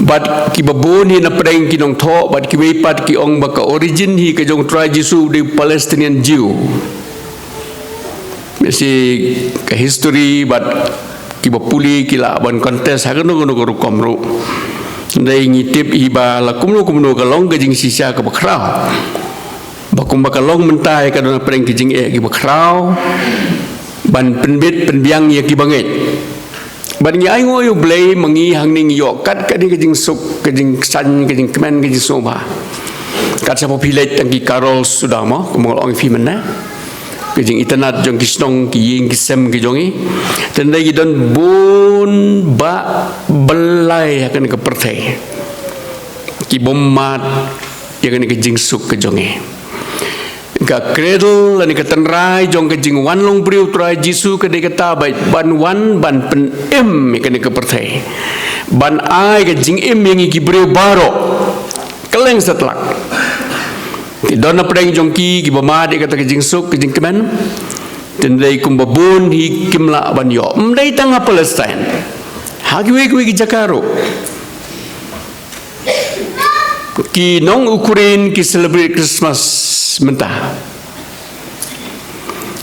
Bad kiba bun hi na pdeng ki nongthoh, bad kiwei pat ki ong ba ka origin hi ka jong u Trai Jisu u dei u Palestinian Jew. Masi ka history bad kiba pule ki lah ban contest ha kano kano ka rukom ruh. Hynrei ngi tip hi ba la kumno kumno ka long ka jingshisha kaba khraw. Ba kumba ka long mynta ïa ka don ha pdeng ki jingeh kiba khraw ban pynbit pynbiang ïa kiba ngeit. Bad ngi ainguh ïa U Blei ma ngi hangne ngi ïoh kat kane ka jingsuk, ka jingksan, ka jingkmen, ka jingsngewbha. Kat shaba phi leit tang ki carol suda mo, kumba nga la ong ïa phi mynne. Ka jingitynnad jong ki shnong, ki ïing ki sem ki jong ngi. Te hynrei ki don bun bah bynlai ha kane ka pyrthei kiba ym mad ïa kane ka jingsuk ka jong ngi. Ka cradle lane ka tynrai jong ka jingwan long briew u Trai Jisu ka dei kata ba ban wan ban pynim ïa kane ka pyrthei, ban ai ka jingim ïa ngi ki briew baroh. Kylleng satlak. Ki don na pdeng jong ki kiba mad ïa kata ka jingsuk ka jingkmen. Te hynrei kumba bun hi kim lah ban ïoh. Ym dei tang ha Palestine, ha kiwei kiwei ki jaka ruh. Ki nong Ukraine ki celebrate Christmas mynta.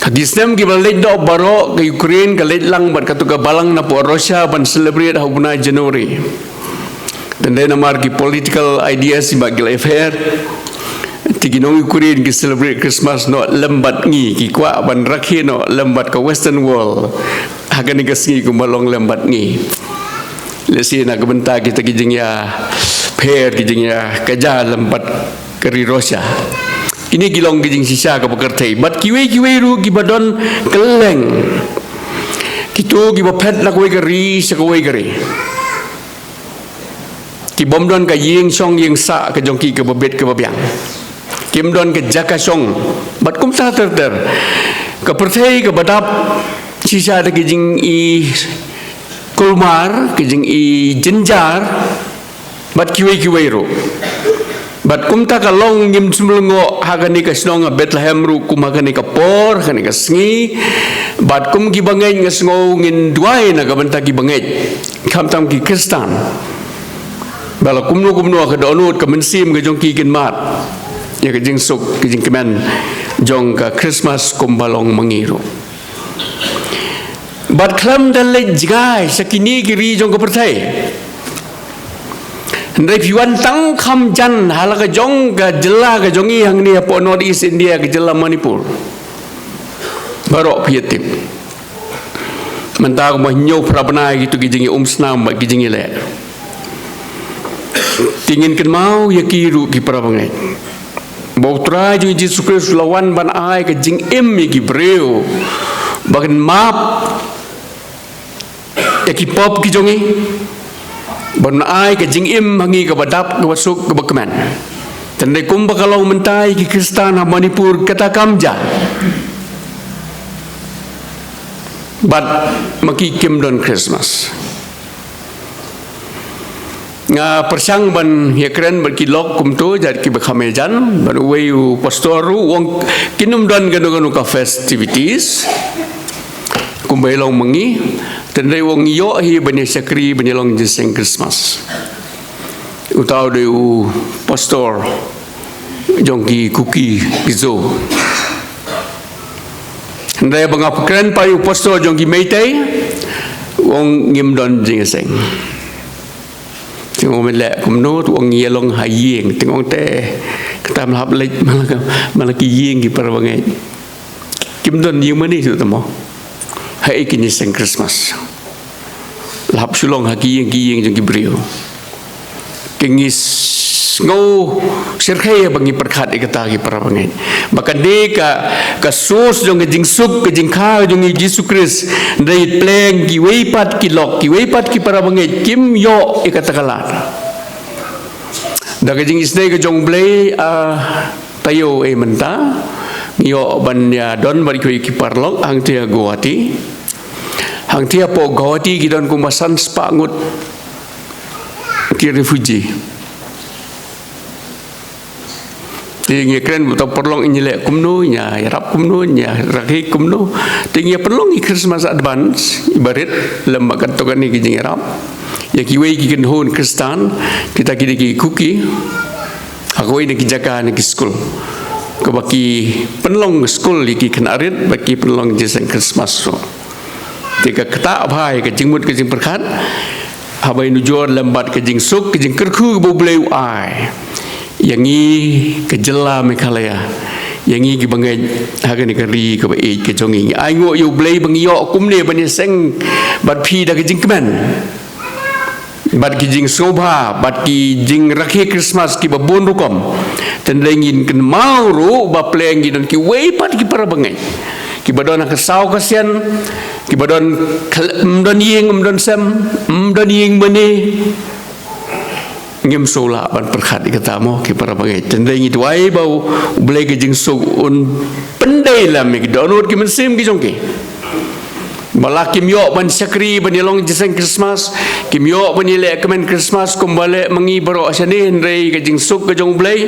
Ha ki snem kiba la leit noh baroh, ka Ukraine ka leit lang bad katto ka balang napoh Russia ban celebrate ha u bnai January. Te hynrei namar ki political ideas ba ki la ïapher, te ki nong Ukraine ki celebrate Christmas noh lem bad ngi, ki kwah ban rakhe noh lem bad ka Western world ha kane ka sngi kumba long lem bad ngi. Lehse na ka bynta kita ki jingïapher, ki jingïakajia lem bad ka ri Russia. Kine ki long ki jingshisha kaba kyrthei. Bad kiwei kiwei ruh kiba don kylleng, kito kiba phet na kawei ka ri sha kawei ka ri, ki bym don ka ïing shong ïing sah ka jong ki kaba bit kaba biang. Kim don ka jaka shong. Bad kumta ter ter. Ka pyrthei kaba dap shisha da ki jingi kulmar, ki jingi jynjar, bad kiwei kiwei ruh. Bad kumta ka long, ngim sngewlyngngoh ha kane ka shnong ha Bethlehem ruh kum ha kane ka por, ha kane ka sngi. Bad kum kiba ngeit nga sngew ngin duwai na ka bynta kiba ngeit, khamtam ki Khristan. Ba la kumno kumno ka dohnud ka mynsiem ka jong ki kin mad ïa ka jingsuk ka jingkmen jong ka Christmas kumba long ma ngi ruh. Bad khlem da leit jngai sha kine ki ri jong ka pyrthei, hynrei phi wan tang kham jan ha la ka jong ka jylla ka jong ngi hangne hapoh North East India, ka jylla Manipur, baroh phi ïa tip. Mynta kumba hynñiew phra bnai kito ki jingïaumsnam bad ki jingïaleh. Te ngin kynmaw ïa ki ruh ki para bangeit, ba u Trai jong ngi Jisu Khrist u la wan ban ai ka jingim ïa ki briew, ba kin map ïa ki pop ki jong ngi, ban ai ka jingim ha ngi kaba dap, kaba suk, kaba kmen. Te hynrei kumba ka long mynta ïa ki Khristan ha Manipur kata kam jia. Bad ma ki kim don Christmas. Nga pyrshang ban ïakren bad ki lok kumto, jait kiba kham ïajan, bad uwei u pastor ruh u ong kin ym don kano kano ka festivities kumba ïa long ma ngi. Te hynrei u ong ïoh hi ban ïa shakri, ban ïa long jingïaseng Christmas. Uta u dei u pastor jong ki Kuki Mizo. Hynrei ba nga kren pat ïa u pastor jong ki Meitei, u ong ngim don jingïaseng. Te nga ong me leh kumno, te u ong ïa long ha ïing. Te nga ong te kata me la hap leit ma la ka, ma la ki ïing ki para bangeit. Kim don ïing mane shuh te mo. Haei kin ïaseng Christmas? La hap shu long ha ki ïing ki ïing jong ki briew. Te ngi sngew shyrkhei ba ngi pyrkhat ïa kata ki para bangeit, ba kane ka, ka source jong ka jingsuk ka jingkha jong ngi Jisu Khrist. Hynrei pleng kiwei pat ki lok, kiwei pat ki para bangeit kim ïoh ïa kata ka lad. Da ka jingisynei ka jong U Blei, ah, taïew ei mynta ngi ïoh ban ïa don bad kiwei ki paralok hangtei ha Guwahati. Hangtei hapoh Guwahati ki don kumba san spah ngut ki refugee. Ngi kren bad uta u pynlong, ngi leh kumno, ngi ïarap kumno, ngi rakhe kumno. Te ngi pynlong ïa ki Christmas advance, iba rit lem bad katto katne ki jingïarap. Ïa kiwei ki kynhun Khristan, kita ki dei ki Kuki. Ha kawei na ki jaka na ki skul, kaba ki pynlong skul ïa ki khynnah rit bad ki pynlong jingïaseng Christmas ruh. Te ka ktah bha ïa ka jingmut ka jingpyrkhat, haba ngi nujor lem bad ka jingsuk ka jingkyrkhu kaba U Blei u ai ïa ngi ka jylla Meghalaya, ïa ngi kiba ngeit ha kane ka ri kaba ïeit ka jong ngi. Ngi ainguh ïa U Blei ba ngi ïoh kumne ban ïaseng bad phi da ka jingkmen bad ki jingsngewbha bad ki jingrakhe Christmas kiba bun rukom. Te hynrei ngin kynmaw ruh ba pleng ki don kiwei pat ki para bangeit kiba don ha ka saw ka sien, kiba don khl-, ym don ïing, ym don sem, ym don ïing mane. Ngim sngewlah ban pyrkhat ïa kata mo ki para bangeit. Te hynrei ngi duwai ba U Blei ka jingsuk un pyndei lem ïa ki dohnud ki mynsiem ki jong ki. Ba la kim ïoh ban shakri ban ïalong jingïaseng Christmas, kim ïoh ban ïaleh kmen Christmas kumba leh ma ngi baroh shane, hynrei ka jingsuk ka jong U Blei,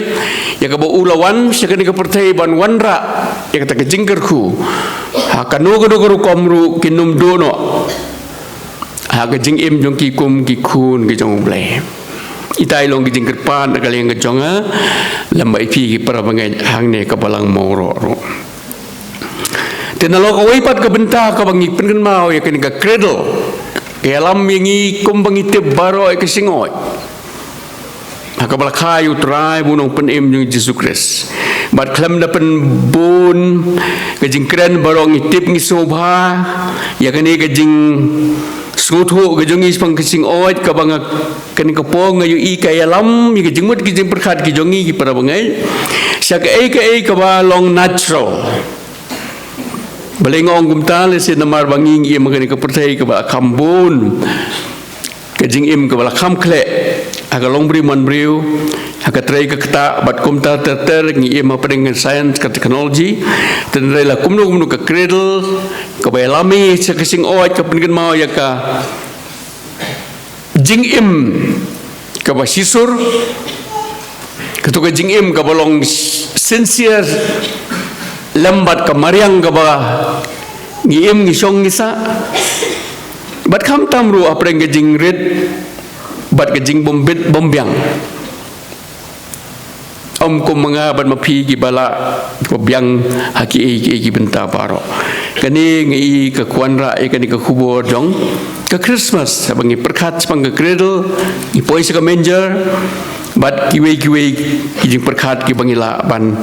ïa kaba u la wan sha kane ka pyrthei ban wanrah ïa kata ka jingkyrkhu ha kano kano ka rukom ruh kin ym duh noh ha ka jingim jong ki kum ki khun ki jong U Blei. Ita i long ka jingkyrpad na ka liang ka jong nga lem bad ïa phi ki para bangeit hangne ka Balang Mawroh ruh. Te nalor kawei pat ka bynta kaba ngi pynkynmaw ïa kane ka cradle, ka ïalam ïa ngi kumba ngi tip baroh ïa ka shngoit ha kaba la kha ïa U Trai bad U Nongpynim jong ngi Jisu Khrist. Bad khlem da pynbun ka jingkren baroh ngi tip ngi sngewbha ïa kane ka jingsngewthuh ka jong ngi shaphang ka shngoit kaba nga, kane ka por nga ïohi ka ïalam ïa ka jingmut ka jingpyrkhat ka jong ngi ki para bangeit sha kaei kaei kaba long natural. Balei nga ong kumta? Lehse namar ba ngi ngi im ha kane ka pyrthei kaba kham bun ka jingim kaba la kham khleh ha ka longbriew manbriew, ha ka trei ka ktah bad kumta ter ter, ngi im hapdeng ka science ka technology. Te hynrei la kumno kumno ka cradle kaba ïalam ïa ka shngoit ka pynkynmaw ïa ka jingim kaba shisur, kato ka jingim kaba long sincere lem bad ka mariang kaba ngi im ngi shong ngi sah. Bad khamtam ruh hapdeng ka jingrit bad ka jingbym bit bym biang. Ym kum ma nga bad ma phi kiba lah ba biang ha kiei kiei ki bynta baroh. Kane nga i ka kwah ban rah ïa kane ka khubor jong ka Christmas, haba ngi pyrkhat shaphang ka cradle, ngi poi sha ka manger, bad kiwei kiwei ki jingpyrkhat kiba ngi lah ban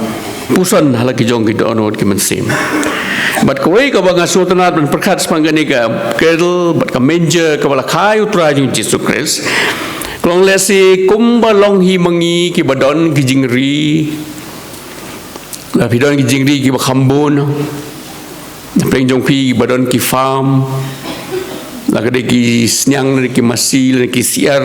puson ha la ki jong ki dohnud ki mynsiem. Bad kawei kaba nga sngewtynnat ban pyrkhat shaphang kane ka cradle bad ka manger kaba la kha ïa U Trai jong ngi Jisu Khrist, ka long lehse kumba long hi ma ngi kiba don ki jingri, la phi don ki jingri kiba kham bun, pyrshang jong phi kiba don ki farm, la ka dei ki sniang, la ki masi, la ki syiar,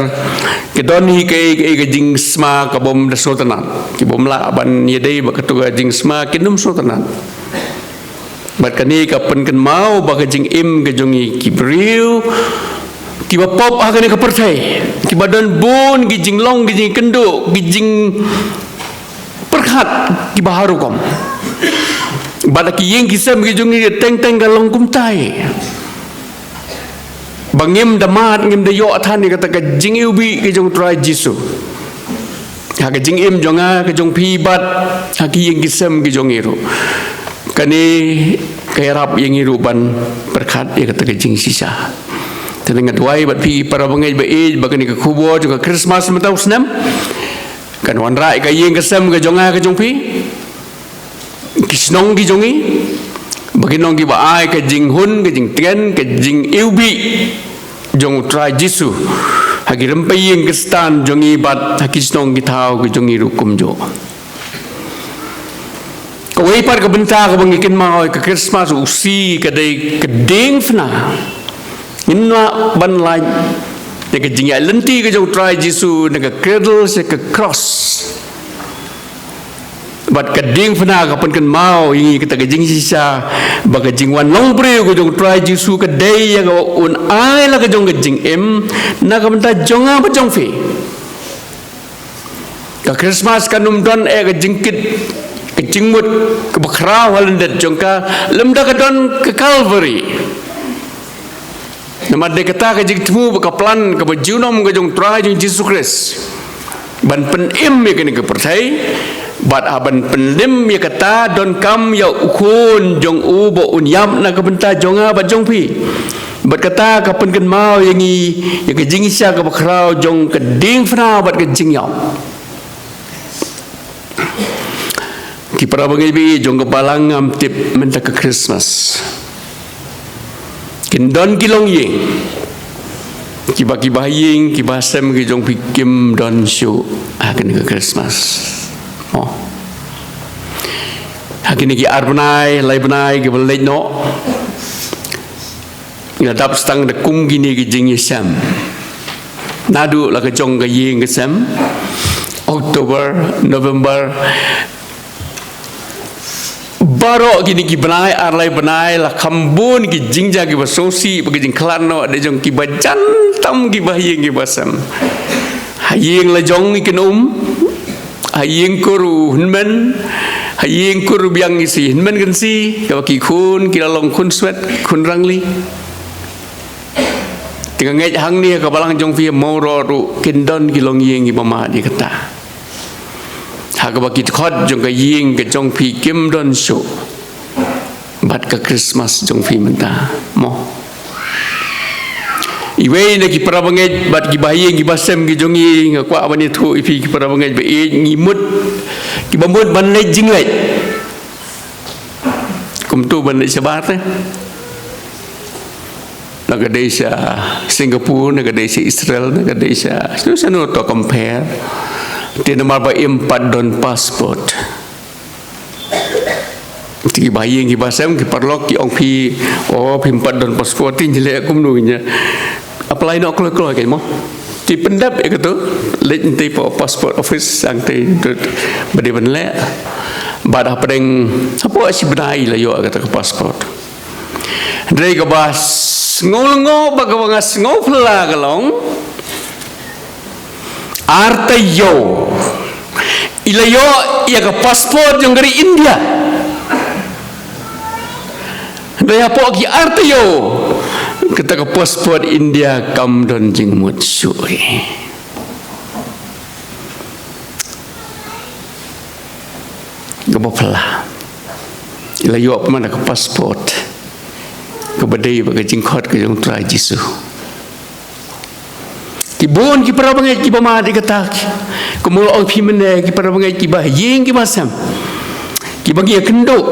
ki don hi kaei kaei ka jingsma kabym da sngewtynnat, kibym lah ban ïadei bad kato ka jingsma, kin ym sngewtynnat. Bad kane ka pynkynmaw ba ka jingim ka jong ngi ki briew kiba pop ha kane ka pyrthei, kiba don bun ki jinglong, ki jingkynduh, ki jingpyrkhat kiba har rukom. Bad ha ki ïing ki sem ki jong ngi teng teng ka long kumtai. Ba ngim da mad, ngim da ïoh than ïa kata ka jingiwbih ka jong U Trai Jisu ha ka jingim jong nga, ka jong phi bad ha ki ïing ki sem ki jong ngi ruh. Kane ka ïarap ïa ngi ruh ban pyrkhat ïa kata ka jingshisha. Te nga duwai bad phi para bangeit ba ïeit ba kane ka khubor jong ka Christmas mynta u snem kan wanrah ïa ka ïing ka sem ka jong nga ka jong phi, ki shnong ki jong ngi, ba kin long kiba ai ka jinghun, ka jingtngen, ka jingiwbih jong U Trai Jisu ha ki rympei ïing Khristan jong ngi bad ha ki shnong ki thaw ki jong ngi ruh kumjuh. Kawei pat ka bynta kaba ngi kynmaw ïa ka Christmas u C ka dei ka diengphna. Ngin lah ban lait ïa ka jingïaid lynti ka jong U Trai Jisu na ka cradle sha ka cross. Bad ka diengphna ka pynkynmaw ïa ngi kata ka jingshisha ba ka jingwan long briew ka jong U Trai Jisu ka dei ïa kaba un ai la ka jong ka jingim na ka bynta jong nga bad jong phi. Ka Christmas kan ym don eh ka jingkit, ka jingmut kaba khraw ha lyndet jong ka, lymda ka don ka Calvary. Namar dei kata ka jingthmu bad ka plan kaba junom ka jong U Trai jong Jisu Khrist ban pynim ïa kane ka pyrthei, bad ha ban pynim ïa kata donkam ïa u Khun jong u ba un ïap na ka bynta jong nga bad jong phi. Bad kata ka pynkynmaw ïa ngi ïa ka jingshisha kaba khraw jong ka diengphna bad ka jingïap. Ki para bangeit ba ïeit jong ka balang, ngam tip mynta ka Christmas kin don ki longïing kiba, kiba ha ïing kiba ha sem ki jong phi kim don shuh ha kane ka Christmas. Oh. Ha kine ki ar bnai, lai bnai kiba leit noh, nga dap sdang da kum kine ki jingïashem. Naduh la ka jong ka ïing ka sem, October, November, baroh kine ki bnai, ar lai bnai, la kham bun ki jingjia kiba sngewsih bad ki jingkhlad noh da jong kiba jan tam, kiba ha ïing kiba sem. Ha ïing la jong i kynum, ha ïing kur u hynmen, ha ïing kur u biang i si hynmen kynsi, kaba ki khun ki la long khun swet, khun rangli. Te nga ngeit hangne ha ka balang jong phi ha Mawroh ruh kin don ki longïing kiba mad ïa kata. Ha kaba ki dkhot jong ka ïing ka jong phi kim don shuh bad ka Christmas jong phi mynta, mo. Iwei na ki para bangeit bad kiba ha ïing kiba sem ki jong ngi, nga kwah ban ïathuh ïa phi ki para bangeit ba ïeit, ngi mut, kiba mut ban leit jingleit. Kumto ban leit shabar te. Na ka dei sha Singapore, na ka dei sha Israel, na ka dei sha, sha, sha no to compare. Te namar ba im pat don passport. Te kiba ha ïing kiba sem ki paralok ki ong phi, oh, phim pat don passport, te ngi leh kumno ngi. Apply noh kloi kloi kein mo. Te pyndep ïa kato, leit ngi te pa passport office, ang te, te, ba dei ban leh. Bad hapdeng, hapoh shi bnai la ïoh kata ka passport. Hynrei kaba sngew lyngngoh bad kaba nga sngew phylla ka long, ar taïew i la ïoh ïa ka passport jong ka ri India. Hynrei hapoh ki ar taïew kata ka passport India kam don jingmut shuh. Kaba phylla. I la ïoh pynban ka passport kaba dei bad ka jingkhot ka jong U Trai Jisu. Ki bun ki para bangeit kiba mad ïa kata, kumba ong phi mynne, ki para bangeit kiba ha ïing kiba ha sem, kiba ngi ïakynduh.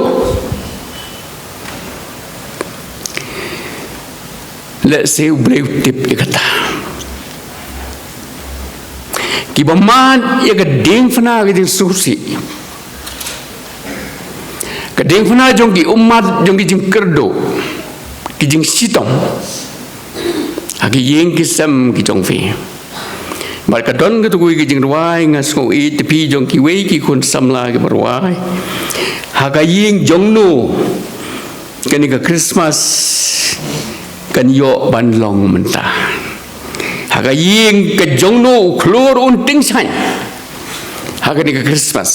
Lehse U Blei u tip ïa kata. Kiba mad ïa ka diengphna ka jingsngewsih, ka diengphna jong ki ummat, jong ki jingkyrduh, ki jingshitom ha ki ïing ki sem ki jong phi. Bad ka don kato kawei ka jingrwai, nga sngew ïeit te phi jong kiwei ki khun samla kiba rwai, ha ka ïing jong no kane ka Christmas kan ïoh ban long mynta? Ha ka ïing ka jong no u khlur un tyngshaiñ ha kane ka Christmas?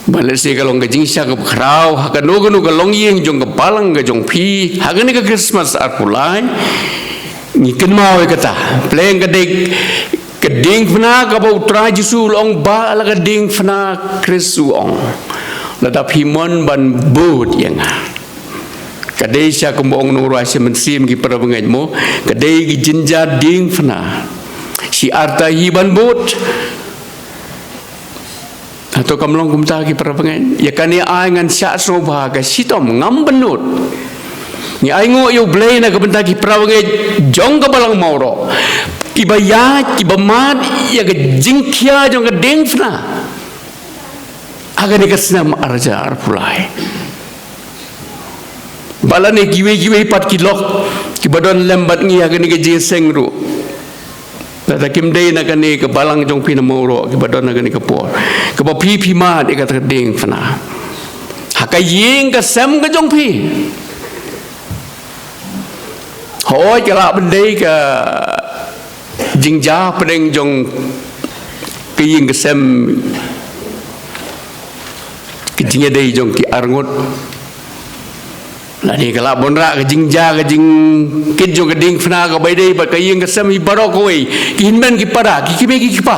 Bad lehse ka long ka jingshisha kaba khraw ha kano kano ka longïing jong ka balang ka jong phi ha kane ka Christmas arphew lai. Ngi kynmaw ïa kata, pleng ka dei ka diengphna kaba U Trai Jisu u la ong, ba la ka diengphna, Khrist u ong, lada phi mon ban bud ïa nga. Ka dei shisha kumba ong u nongrwai sha mynsiem ki para bangeit mo, ka dei ki jynjar diengphna. Shi arta hi ban bud. Hato kam long kumta ki para bangeit? Ïa kane ai ngan shah sngewbha ka shitom ngam bynnud. Ngi ainguh ïa U Blei na ka bynta ki para bangeit jong ka balang Mawroh, kiba ïaid, kiba mad ïa ka jingkhia jong ka diengphna ha kane ka snem ar hajar arphew lai. Ba lane kiwei kiwei pat ki lok kiba don lem bad ngi ha kane ka jingïaseng ruh. Lada kim dei na kane ka balang jong phi na Mawroh kiba don ha kane ka por, kaba phi phi mad ïa kata ka diengphna ha ka ïing ka sem ka jong phi. Hooid, ka lah ban dei ka jingjia pdeng jong Ka ïing ka sem, ka jingïadei jong ki arngut. Lane ka lah ban rah ka jingjia, ka jingkit jong ka diengphna kaba ïadei bad ka ïing ka sem hi baroh kawei. Ki hynmen ki para, ki kmie ki kpa.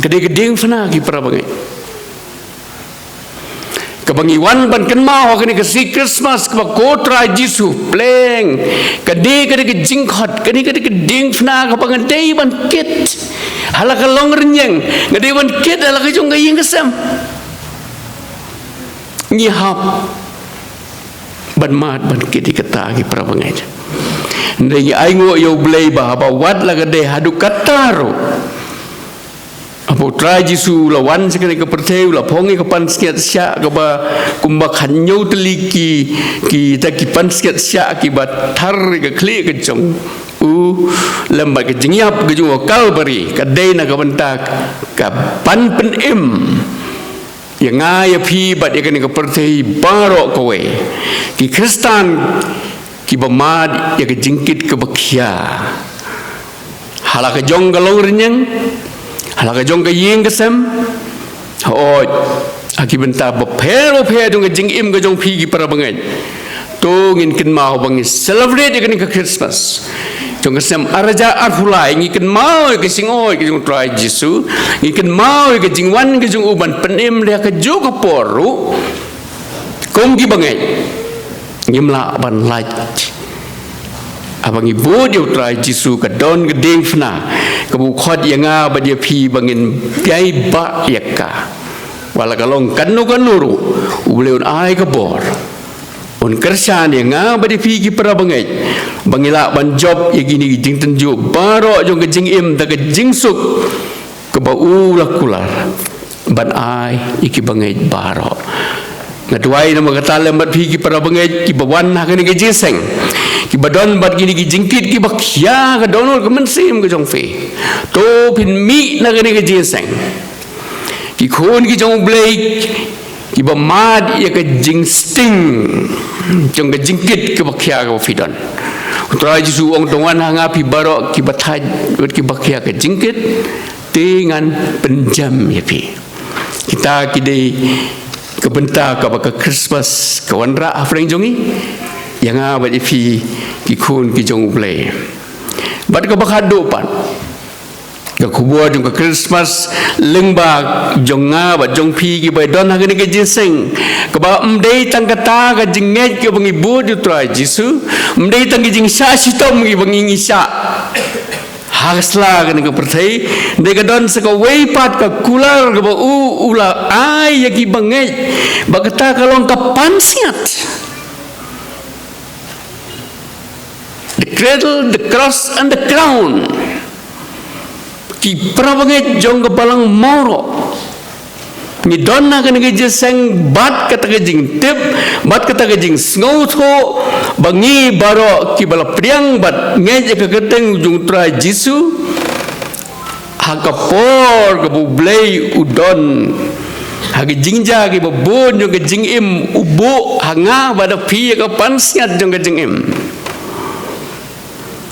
Ka dei ka diengphna ki para bangeit. Kaba ngi wan ban kynmaw ha kane ka sngi Christmas kaba ko Trai Jisu pynlong. Ka dei, ka dei ka jingkhot, ka dei, ka dei ka diengphna kaba nga dei ban kit. Ha la ka longrynïeng, nga dei ban kit ha la ka jong ka ïing ka sem. Ngi hap ban mad ban kit ïa kata ki para bangeit. Hynrei ngi ainguh ïa U Blei ba haba wat la ka dei haduh katta ruh, haba U Trai Jisu u la wan sha kane ka pyrthei, u la phong ïa ka pansngiat shiah kaba kumba khathynñiew tylli ki, kita ki pansngiat shiah kiba thar ïa ka khlieh ka jong u, lem bad ka jingïap ka jong u ha Kalbari, ka dei na ka bynta ka ban pynim ïa nga ïa phi bad ïa kane ka pyrthei baroh kawei. Ki Khristan kiba mad ïa ka jingkit kaba khia ha la ka jong ka longrynïeng, ha la ka jong ka ïing ka sem, hooid, ha ki bynta bapher bapher jong ka jingim ka jong phi ki para bangeit. To ngin kynmaw ba ngi celebrate ïa kane ka Christmas jong ka snem ar hajar arphew lai, ngi kynmaw ïa ka jingaiñ ka jong U Trai Jisu, ngi kynmaw ïa ka jingwan ka jong u ban pynim, ha kajuh ka por ruh kum ki bangeit ngim lah ban lait. Haba ngi bud ïa U Trai Jisu, ka don ka diengphna kaba u khot ïa nga bad ïa phi ba ngin pynbha ïa ka. Wat la ka long kano kano ruh, U Blei un ai ka bor. Un kyrshan ïa nga bad ïa phi ki para bangeit ba ngi lah ban jop ïa kine ki jingtynjuh baroh jong ka jingim da ka jingsuk kaba u la kular ban ai ïa ki bangeit baroh. Nga duwai namar kata lem bad phi ki para bangeit kiba wan ha kane ka jingïaseng, kiba don bad kine ki jingkit kiba khia, ka dohnud ka mynsiem ka jong phi. To phin mih na kane ka jingïaseng ki khun ki jong U Blei kiba mad ïa ka jingsting jong ka jingkit kaba khia kaba phi don. U Trai Jisu u ong, to wan ha nga phi baroh kiba thait bad kiba khia ka jingkit, te ngan pynjem ïa phi. Kita ki dei ka bynta kaba ka Christmas ka wanrah hapdeng jong ngi, ïa nga bad ïa phi ki khun ki jong U Blei. Bad kaba khatduh pat, ka khubor jong ka Christmas lyngba jong nga bad jong phi kiba don ha kane ka jingïaseng, kaba ym dei tang kata ka jingngeit kaba ngi bud ïa U Trai Jisu, ym dei tang ka jingshah shitom kaba ngi, ngi shah ha ka sla kane ka pyrthei, hynrei ka don sa kawei pat ka kular kaba u, u la ai ïa ki bangeit, ba kata ka long ka pansngiat. The cradle, the cross and the crown. Ki para bangeit jong ka balang Mawroh, ngi don ha kane ka jingïaseng bad kata ka jingtip, bad kata ka jingsngewthuh ba ngi baroh kiba la pdiang bad ngeit ïa ka kyrteng jong U Trai Jisu, ha ka por kaba U Blei u don ha ka jingjia kiba bun jong ka jingim, u buh ha nga bad ha phi ïa ka pansngiat jong ka jingim.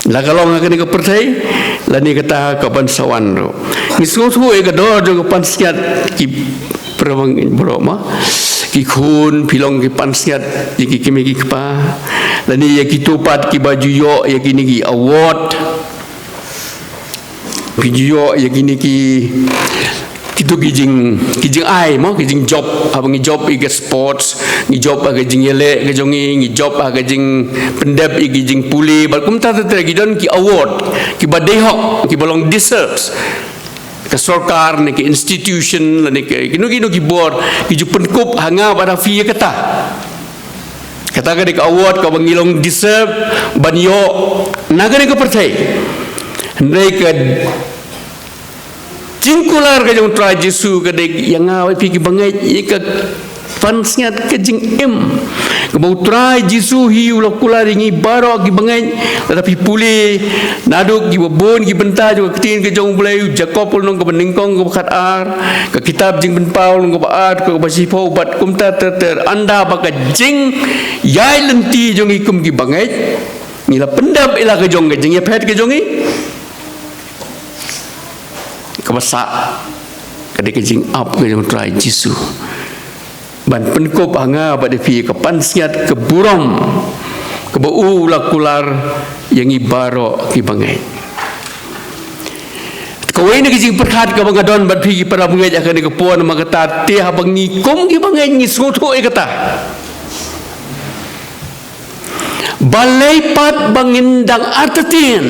La ka long ha kane ka pyrthei lane kata ka ban sa wan ruh, ngi sngewthuh ïa ka dor jong ka pansngiat ki para bangeit baroh ma. Ki khun, phi long ki pansngiat ïa ki kmie ki kpa, lane ïa kito pat kiba ju ïoh ïa kine ki award, phi ju ïoh ïa kine ki, kito ki jing, ki jingai mo, ki jingjop, haba ngi jop ïa ka sports, ngi jop ha ka jingïaleh ka jong ngi, ngi jop ha ka jingpyndep ïa ki jingpule, bad kumta ter ter, ki don ki award kiba dei hok, kiba long deserves. Ka sorkar ne ka institution lane ka kino kino ki bor ki ju pynkup ha nga bad ha phi ïa kata. Kata ka dei ka award kaba ngi long deserve ban ïoh na kane ka pyrthei. Hynrei ka jingkular ka jong U Trai Jisu ka dei ïa nga bad phi kiba ngeit ïa ka pansngiat ka jingim, kaba U Trai Jisu hi u la kular ïa ngi baroh kiba ngeit. Lada phi pule naduh kiba bun ki bynta jong ka ktien ka jong U Blei, u Jakob u lynnong kaba nyngkong, kaba khatar, ka kitab Jingpynpaw lynnong kaba ar, kaba shiphew, bad kumta ter ter, ynda ba ka jingïaid lynti jong ngi kum kiba ngeit, ngi la pyndep ïa la ka jong ka jingïaphet ka jong ngi. kaba sah, ka dei ka jingap ka jong u Trai Jisu ban pynkup ha nga bad ïa phi ka pansngiat ka burom kaba u la kular ïa ngi baroh ki bangeit. Kawei na ki jingpyrkhat kaba nga don bad phi ki para bangeit ha kane ka por namar kata, te haba ngi kum ki bangeit ngi sngewthuh ïa kata, balei pat ba ngin dang artatien?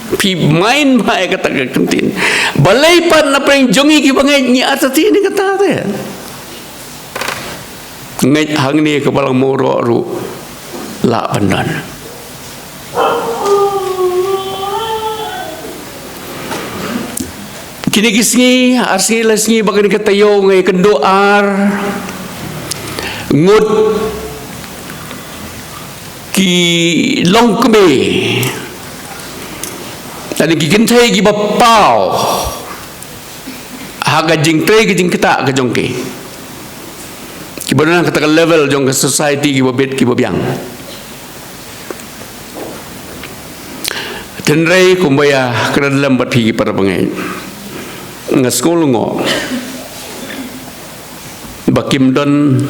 Phi main bha ïa kata ka kyntien. Balei pat na pdeng jong ngi ki bangeit ngi artatien ïa kata te? Ngeit hangne ka Balang Mawroh ruh lah ban don. Kine ki sngi, ar sngi lai sngi ba kane ka taïew nga ïakynduh ar ngut ki longkmie, lane ki kynthei kiba paw ha ka jingtrei ka jingktah ka jong ki, kiba don ha kata ka level jong ka society, kiba bit kiba biang. Hynrei kumba ïakren lem bad phi ki para bangeit, nga sngew lyngngoh ba kim don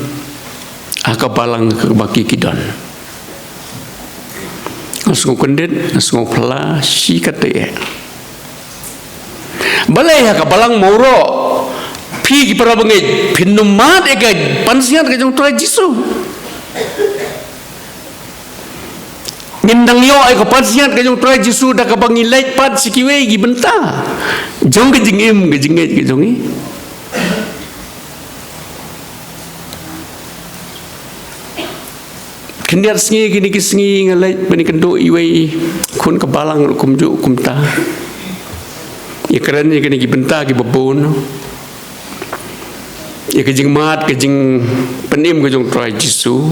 ha ka balang kaba ki ki don. Nga sngew kyndit, nga sngew phylla shikatdei. Balei ha ka Balang Mawroh phi ki para bangeit phin ym mad ïa ka pansngiat ka jong u Trai Jisu? Ngin dang ïoh ïa ka pansngiat ka jong u Trai Jisu da kaba ngi leit pat sha kiwei ki bynta jong ka jingim ka jingngeit ka jong ngi. Khyndiat sngi kine ki sngi nga leit ban ïakynduh iwei i khun ka balang ruh kumjuh kumta. Ïakren ïa kine ki bynta kiba bun, ïa ka jingmad ka jingpynim ka jong u Trai Jisu.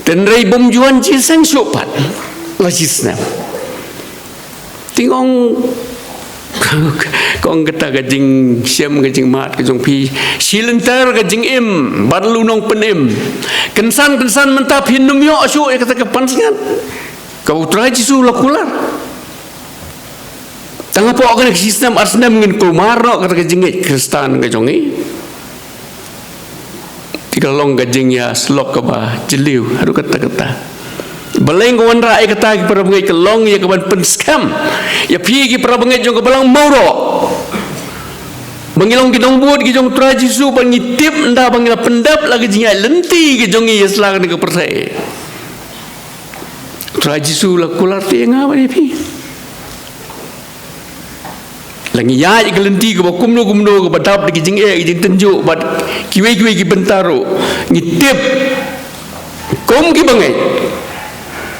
Hynrei bym ju wan jingïaseng shuh pat la shisnem. Te nga ong, ka ong kata ka jingshem ka jingmad ka jong phi, shi lynter ka jingim bad la u nongpynim. Kynsan kynsan mynta phin ym ïoh shuh ïa kata ka pansngiat kaba u Trai Jisu u la kular. Tang hapoh kane ka shisnem arsnem ngin kulmar noh kata ka jingngeit Khristan ka jong ngi. Te ka long ka jingïasyllok kaba jylliew haduh katta katta. Balei nga wanrah ïa kata ki para bangeit? Ka long ïa kaban pynskhem ïa phi ki para bangeit jong ka Balang Mawroh ba ngi long ki nongbud ki jong u Trai Jisu, ba ngi tip ynda ba ngi la pyndep la ka jingïaid lynti ka jong ngi ïa sla kane ka pyrthei. U Trai Jisu u la kular te ïa nga bad ïa phi. La ngi ïaid ïa ka lynti kaba kumno kumno, kaba dap da ki jingeh, ki jingtynjuh bad kiwei kiwei ki bynta ruh, ngi tip kum ki bangeit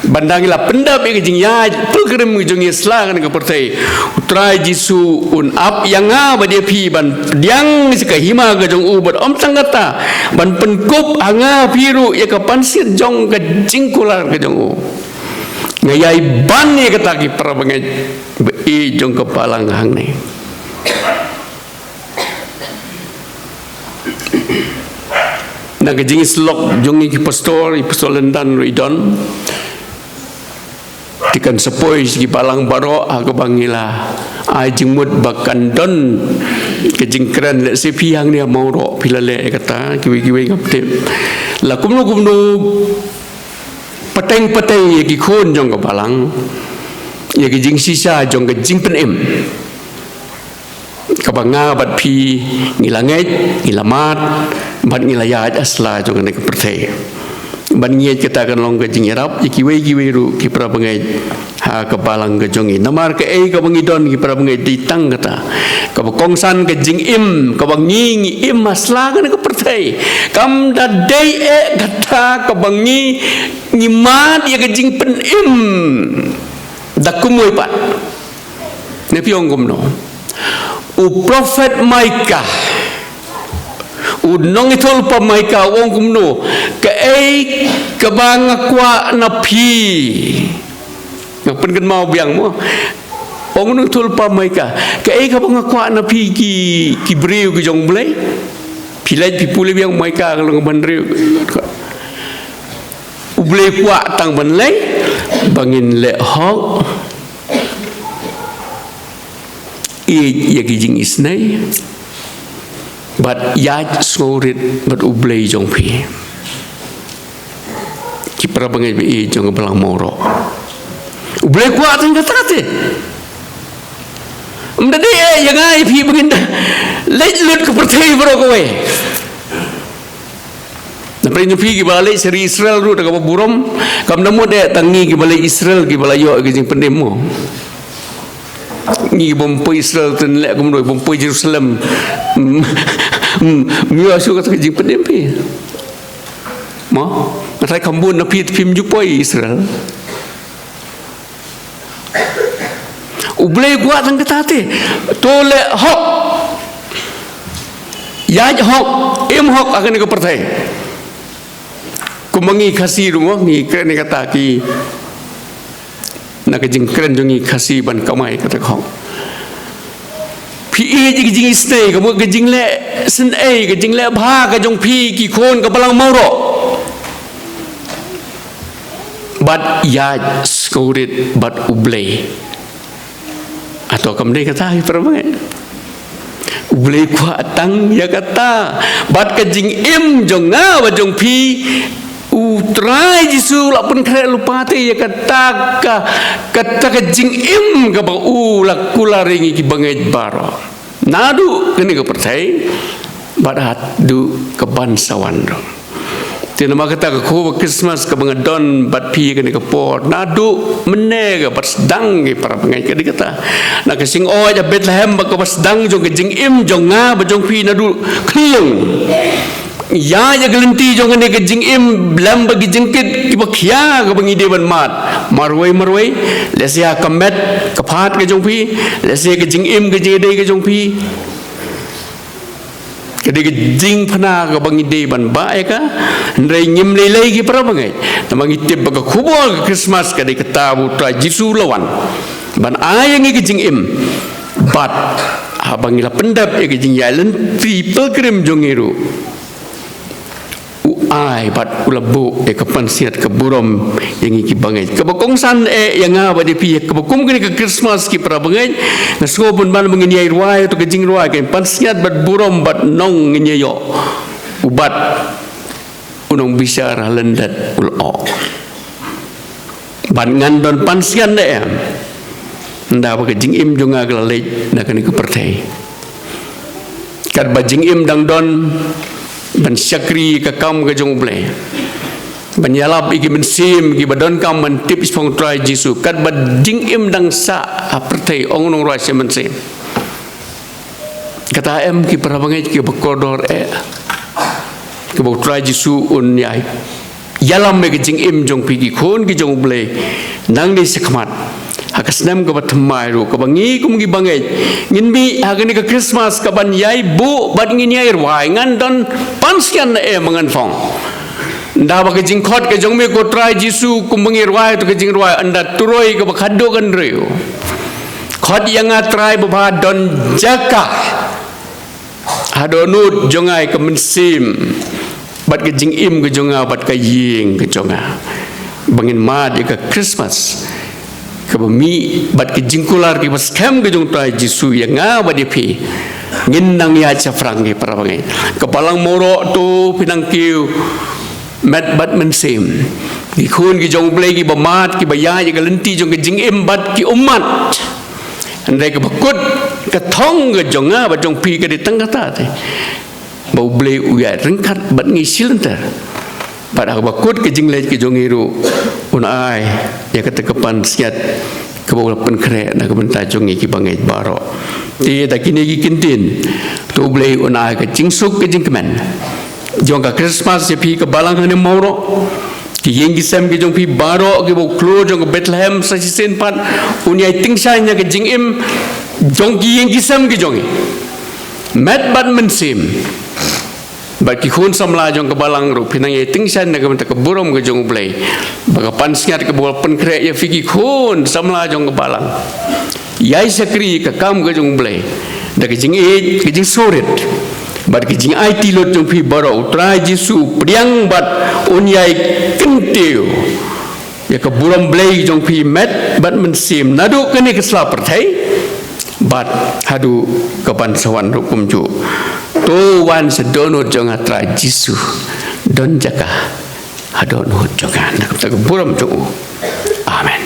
ba ynda ngi la pyndep ïa ka jingïaid pilgrim ka jong ngi ïa sla kane ka pyrthei, u Trai Jisu un ap ïa nga bad ïa phi ban pdiang sha ka hima ka jong u, bad ym tang kata, ban pynkup ha nga ha phi ruh ïa ka pansngiat jong ka jingkular ka jong u. Nga ïai ban ïa kata ki para bangeit ba ïeit jong ka balang hangne. Na ka jingïasyllok jong ngi ki pastor, i Pastor Lyndan ruh i don. Te kan sa poi sha ki balang baroh ha kaba ngi la ai jingmut ba kan don ka jingkren, lehse phi hangne ha Mawroh phi la leh ïa kata, kiwei kiwei ngam tip. La kumno kumno, pateng pateng ïa ki khun jong ka balang ïa ki jingshisha jong ka jingpynim kaba nga bad phi ngi la ngeit, ngi la mad bad ngi la ïaid ha sla jong kane ka pyrthei. Bad ngi ngeit kata kan long ka jingïarap ïa kiwei kiwei ruh ki para bangeit ha ka balang ka jong ngi. Namar kaei kaba ngi don ki para bangeit, dei tang kata kaba kongsan ka jingim kaba ngi, ngi im ha sla kane ka pyrthei. Kam da dei eh kata kaba ngi, ngi mad ïa ka jingpynim da kumwei pat. Ne phi ong kumno? U prophet Micah, u nongïathuhlypa Micah u ong kumno? Kaei kaba nga kwah na phi. Nga pynkynmaw biang mo. Ong u nongïathuhlypa Micah, kaei kaba nga kwah na phi ki, ki briew ki jong U Blei? Phi leit phi pule biang Micah ka lynnong ba hynriew. U Blei u kwah tang ban leh ba ngin leh hok. ïeit ïa ki jingisynei bad ïaid sngewrit bad U Blei jong phi. Ki para bangeit ba ïeit jong ka balang Mawroh, U Blei u kwah tang kata te. Ym da dei eh ïa nga ïa phi ba ngin da leit lut ka pyrthei baroh kawei. Na pyrshah phi kiba leit sha ri Israel ruh da kaba burom, kam da mut eh tang ngi kiba leit Israel kiba la ïoh ka jingpynim mo. Ngi bym poi Israel te leh kumno, bym poi Jerusalem. Ngi ïoh shuh kata ka jingpynim phi. Mo, nga trai kham bun na phi te phim ju poi Israel. U Blei u kwah tang kata te. To leh hok. Ïaid hok, im hok ha kane ka pyrthei. Kumba ngi Khasi ruh mo, ngi kren ïa kata ki, na ka jingkren jong ngi Khasi ban kamai kata ka hok. Phi ïeit ïa ka jingisynei, ka mut ka jingleh synei, ka jingleh bha ka jong phi ki khun ka balang Mawroh. Bad ïaid sngewrit bad U Blei. Hato kam dei kata, ki para bangeit? U Blei u kwah tang ïa kata. Bad ka jingim jong nga bad jong phi, U Trai Jisu u la pynkhreh lypa te ïa kata ka, kata ka jingim kaba u la kular ïa ngi ki bangeit baroh. Naduh kane ka pyrthei bad haduh kaban sa wan ruh. Te namar kata ka khublei Christmas kaba nga don bad phi kane ka por, naduh mynne kaba sdang, ki para bangeit, ka dei kata. Na ka shnong Bethlehem ba kaba sdang jong ka jingim jong nga bad jong phi naduh khyllung. Ïa, ïa ka lynti jong kane ka jingim lem bad ki jingkit kiba khia kaba ngi dei ban mad. Marwei marwei, lehse ha ka met ka phad ka jong phi, lehse ka jingim ka jingïadei ka jong phi. Ka dei ka jingphna kaba ngi dei ban bah ïa ka. Hynrei ngim lei lei, ki para bangeit. Namar ngi tip ba ka khubor ka Christmas ka dei kata ba U Trai Jisu u la wan ban ai ïa ngi ka jingim. Bad haba ngi la pyndep ïa ka jingïaid lynti pilgrim jong ngi ruh, u ai bad u la buh ïa ka pansngiat ka burom ïa ngi ki bangeit. Kaba kongsan eh ïa nga bad ïa phi, kaba kum kane ka Christmas, ki para bangeit, nga sngew bun ban ba ngin ïai rwai ïa ka jingrwai, ka pansngiat bad burom bad nong ngin ïa ïoh. U bat u nongbishar ha lyndet u la ong. Bad ngan don pansngiat ne em? Ynda ba ka jingim jong nga ka la leit na kane ka pyrthei. Katba jingim dang don ban shakri ka kam ka jong U Blei, ban ïalap ïa ki mynsiem kiba donkam ban tip shaphang U Trai Jisu. Katba jingim dang sah ha pyrthei, ong u nongrwai shi mynsiem. Kata em, ki para bangeit, kiba kordor eh, kaba U Trai Jisu un ïai ïalam ïa ka jingim jong phi, ki khun ki jong U Blei, nangne shakhmat, ha ka snem kaba thymmai ruh, kaba ngi kum ki bangeit ngin mih ha kane ka Christmas kaban ïai buh bad ngin ïai rwai. Ngan don pansngiat ne em ba ngan phong? Ynda ba ka jingkhot ka jong me, ko Trai Jisu, kumba ngi rwai ïa ka jingrwai, ynda turoi kaba khadduh ka hynriew. Khot ïa nga Trai ba ba don jaka ha dohnud jong nga ïa ka mynsiem bad ka jingim ka jong nga bad ka ïing ka jong nga, ba ngin mad ïa ka Christmas kaba mih bad ka jingkular kaba skhem ka jong U Trai Jisu ïa nga bad ïa phi. Ngin nang ïaid shaphrang, ki para bangeit. Ka balang Mawroh to phi nang kiew met bad mynsiem. Ki khun ki jong U Blei kiba mad, kiba ïaid ïa ka lynti jong ka jingim bad ki ummat. Hynrei kaba kut ka thong ka jong nga bad jong phi ka dei tang kata te, ba U Blei u ïaid ryngkat bad ngi shilynter. Bad ha kaba kut ka jingleit ka jong ngi ruh, un ai ïa kata ka pansngiat kaba u la pynkhreh na ka bynta jong ngi ki bangeit baroh. Te da kine ki kyntien, to U Blei un ai ka jingsuk ka jingkmen jong ka Christmas ïa phi ka balang hangne Mawroh. Ki ïing ki sem ki jong phi baroh kiba u khlur jong ka Bethlehem sa shisien pat un ïai tyngshaiñ ïa ka jingim jong ki ïing ki sem ki jong ngi, met bad mynsiem. Bad ki khun samla jong ka balang ruh phi nang ïai tyngshaiñ na ka bynta ka burom ka jong U Blei, ba ka pansngiat kaba u la pynkhreh ïa phi ki khun samla jong ka balang, ïai shakri ka kam ka jong U Blei da ka jingïeit, ka jingsngewrit bad ka jingaiti lut jong phi baroh. U Trai Jisu u pdiang bad un ïai kyntiew ïa ka burom Blei jong phi met bad mynsiem, naduh kane ka sla pyrthei bad haduh ka ban sa wan ruh kumjuh. To wan sha dohnud jong nga Trai Jisu, don jaka ha dohnud jong nga na ka bynta ka burom jong u. Amen.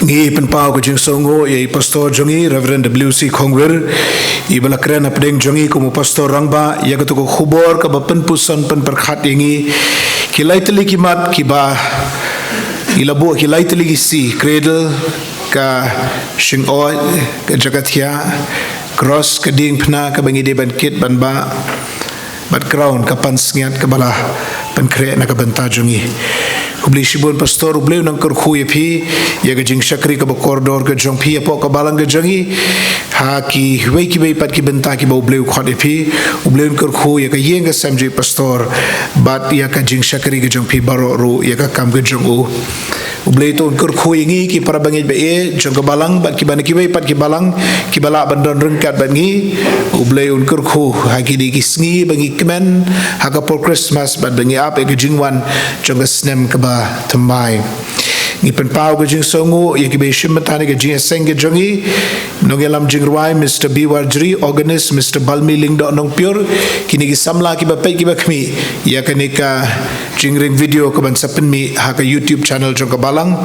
Ngi pynpaw ka jingsngewnguh ïa i pastor jong ngi, Reverend W C Khongwir, i ba la kren hapdeng jong ngi kum u pastor rangbah, ïa katu ka khubor kaba pynpuson pynpyrkhat ïa ngi. Ki lai tylli ki mat kiba i la buh, ki lai tylli ki C, cradle, ka shyngkhuid, ka jaka thiah, cross, ka diengphna kaba ngi dei ban kit ban bah, bad crown, ka pansngiat kaba la pynkhreh na ka bynta jong ngi. Khublei shibun pastor, U Blei un nang kyrkhu ïa phi, ïa ka jingshakri kaba kordor ka jong phi hapoh ka balang ka jong ngi, ha kiwei kiwei pat ki bynta kiba U Blei u khot ïa phi. U Blei un kyrkhu ïa ka ïing ka sem jong i pastor, bad ïa ka jingshakri ka jong phi baroh ruh ïa ka kam ka jong u. U Blei to un kyrkhu ïa ngi ki para bangeit ba ïeit jong ka balang, bad kiba na kiwei pat ki balang kiba lah ban don ryngkat bad ngi. U Blei un kyrkhu ha kine ki sngi ba ngi kmen ha ka por Christmas, bad ba ngi ap ïa ka jingwan jong ka snem kaba thymmai. Ngi pynpaw ka jingsngewnguh ïa kiba shim bynta ha ka jingïaseng ka jong ngi, nongïalam jingrwai Mister B Warjri, organist Mister Balmi Lyngdoh Nongpyiur, kine ki samla kiba peit kiba khmih ïa kane ka jingring video kaban sa pynmih ha ka YouTube channel jong ka balang,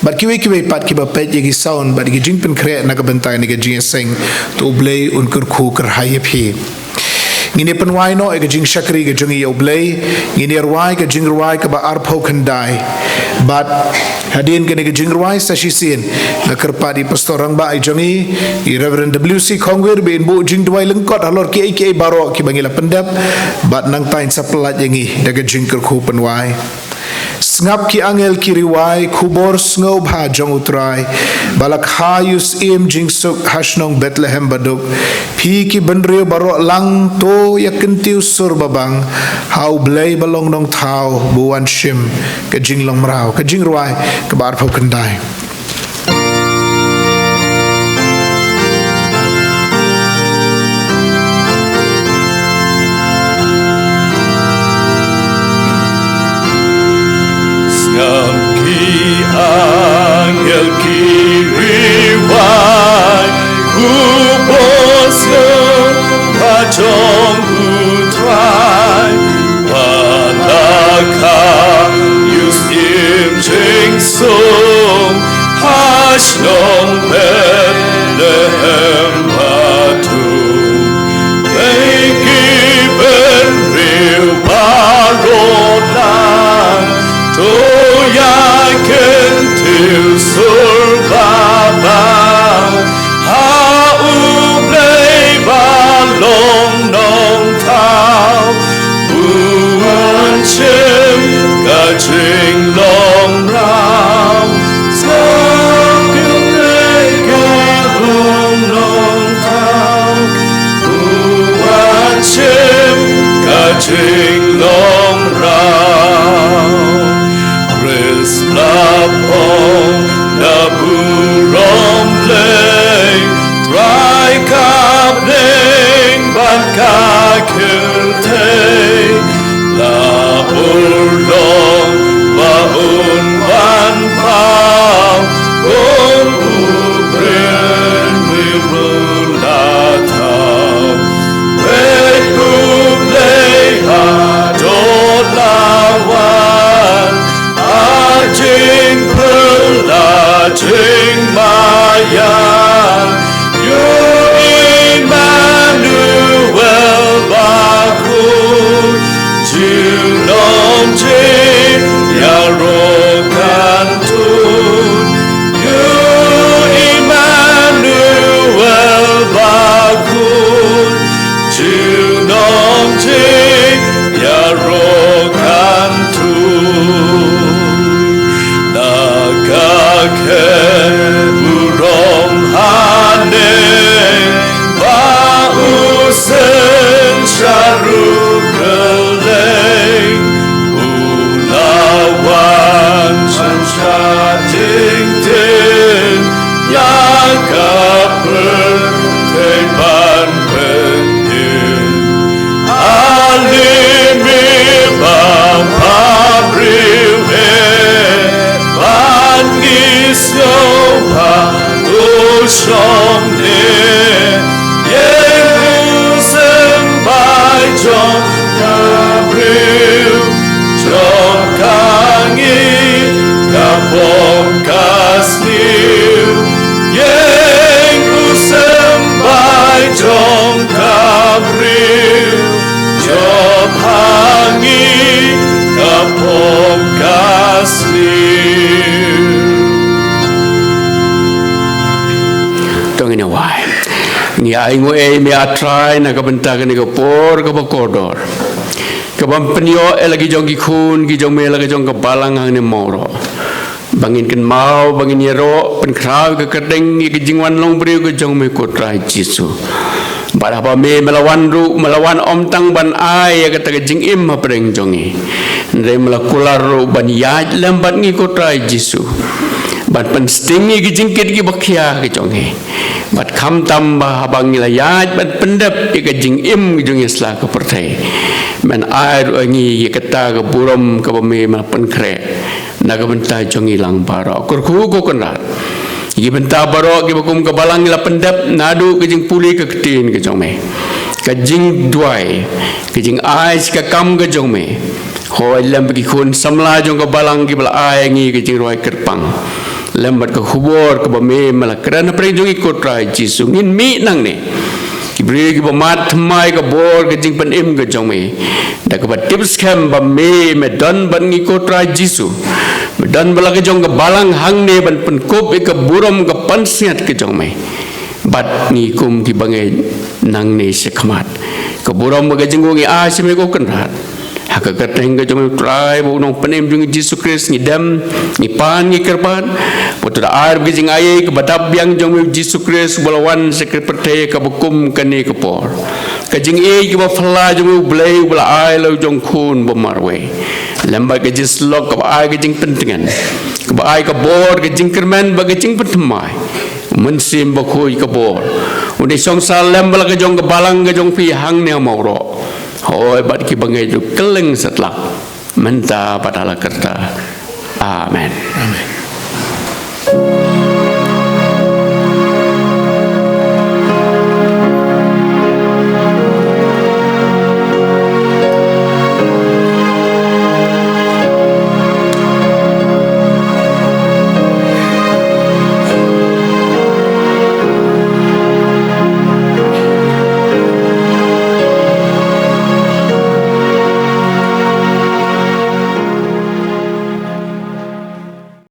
bad kiwei kiwei pat kiba peit ïa ki sound bad ïa ki jingpynkhreh na ka bynta kane ka jingïaseng. To U Blei un kyrkhu kyrhai ïa phi. Ngin ïa pynwai noh ïa ka jingshakri ka jong ngi ïa U Blei. Ngin ïa rwai ka jingrwai kaba arphew khyndai. Bad hadien kane ka jingrwai sa shisien, nga kyrpad ïa i pastor rangbah i jong ngi, i Reverend W C Khongwir, ba in buh jingduwai lyngkot halor kiei kiei baroh kiba ngi la pyndep, bad nangta in sa pyllait ïa ngi da ka jingkyrkhu pynwai. Sngap ki angel ki rwai, khubor sngewbha jong U Trai, ba la kha ïa u syiem jingsuk ha shnong Bethlehem baduk. Phi ki bynriew baroh lang to ïa kyntiew sur babang ha U Blei ba long Nongthaw, ba u wan shim ka jinglong mraw. Ka jingrwai kaba arphew khyndai. Sngap ki angel ki rwai, khubor sngewbha jong U Trai, ba la kha ïa u syiem jingsuk ha shnong Bethlehem baduk. Phi ki bynriew baroh lang to ïa kyntiew sur babang ha U Blei ba long Nongthaw, u wan shim ka jinglong mraw. Sngap U Blei ka long Nongthaw, u wan shim ka jinglong mraw. Khrist la phong na burom Blei, Trai ka bneng bad ka kyrteng, la urlong ba un wan paw kum u briew ruh la thaw. Peit, U Blei haduh la wan, ha jingphylla jingmaïan, ïa u Immanuel Pom ka sniew, ïeng u symbai jong ka briew, jop ha ngi ka pom ka sniew. To ngin ïa wai. Ngi ainguh ïa me, A Trai, na ka bynta kane ka por kaba kordor, kaba me pynïoh ïa la ki jong ki khun ki jong me la ka jong ka balang hangne Mawroh, ba ngin kynmaw, ba ngin ïaroh pynkhraw ïa ka kyrteng, ïa ka jingwan long briew ka jong me, ko Trai Jisu. Bad haba me, me la wan ruh, me la wan ym tang ban ai ïa kata ka jingim hapdeng jong ngi, hynrei me la kular ruh ban ïaid lem bad ngi, ko Trai Jisu, ban pynsting ïa ki jingkit kiba khia ka jong ngi. Bad khamtam ba haba ngi la ïaid ban pyndep ïa ka jingim ka jong ngi sla ka pyrthei, men ai ruh ïa ngi ïa kata ka burom kaba me, me la pynkhreh na ka bynta jong ngi lang baroh. Kyrkhu, ko Kynrad, ïa ki bynta baroh kiba kum ka balang ngi la pyndep naduh ka jingpule ka ktien ka jong me, ka jingduwai, ka jingai shi ka kam ka jong me. Hooid, lem bad ki khun samla jong ka balang kiba la ai ïa ngi ka jingrwai kyrpang lem bad ka khubor kaba me, me la kren hapdeng jong ngi, ko Trai Jisu, ngin mih nangne ki briew kiba mad thymmai ka bor ka jingpynim ka jong me, da kaba tip skhem ba me, me don bad ngi, ko Trai Jisu. Me don bad la ka jong ka balang hangne ban pynkup ïa ka burom ka pansngiat ka jong me bad ngi kum kiba ngeit nangne shakhmat. Ka burom bad ka jingkup ngi ai sha me, ko Kynrad, ha ka kyrteng ka jong me, Trai bad u Nongpynim jong ngi Jisu Khrist, ngi dem, ngi pan, ngi kyrpad. Bad to da ai ruh ka jingai kaba dap biang jong me, Jisu Khrist, ba la wan sha ka pyrthei kaba kum kane ka por, ka jingïeit kaba phylla jong me, U Blei, uba la ai la u jong khun ba marwei, lem bad ka jingsyllok kaba ai ka jingpyntngen, kaba ai ka bor, ka jingkyrmen bad ka jingpynthymmai. U Mynsiem Bakhuid ka bor un ïa shong sah lem bad la ka jong ka balang ka jong phi hangne ha Mawroh, hooid, bad kiba ngeit ruh kylleng satlak, mynta bad hala karta. Amen. Amen.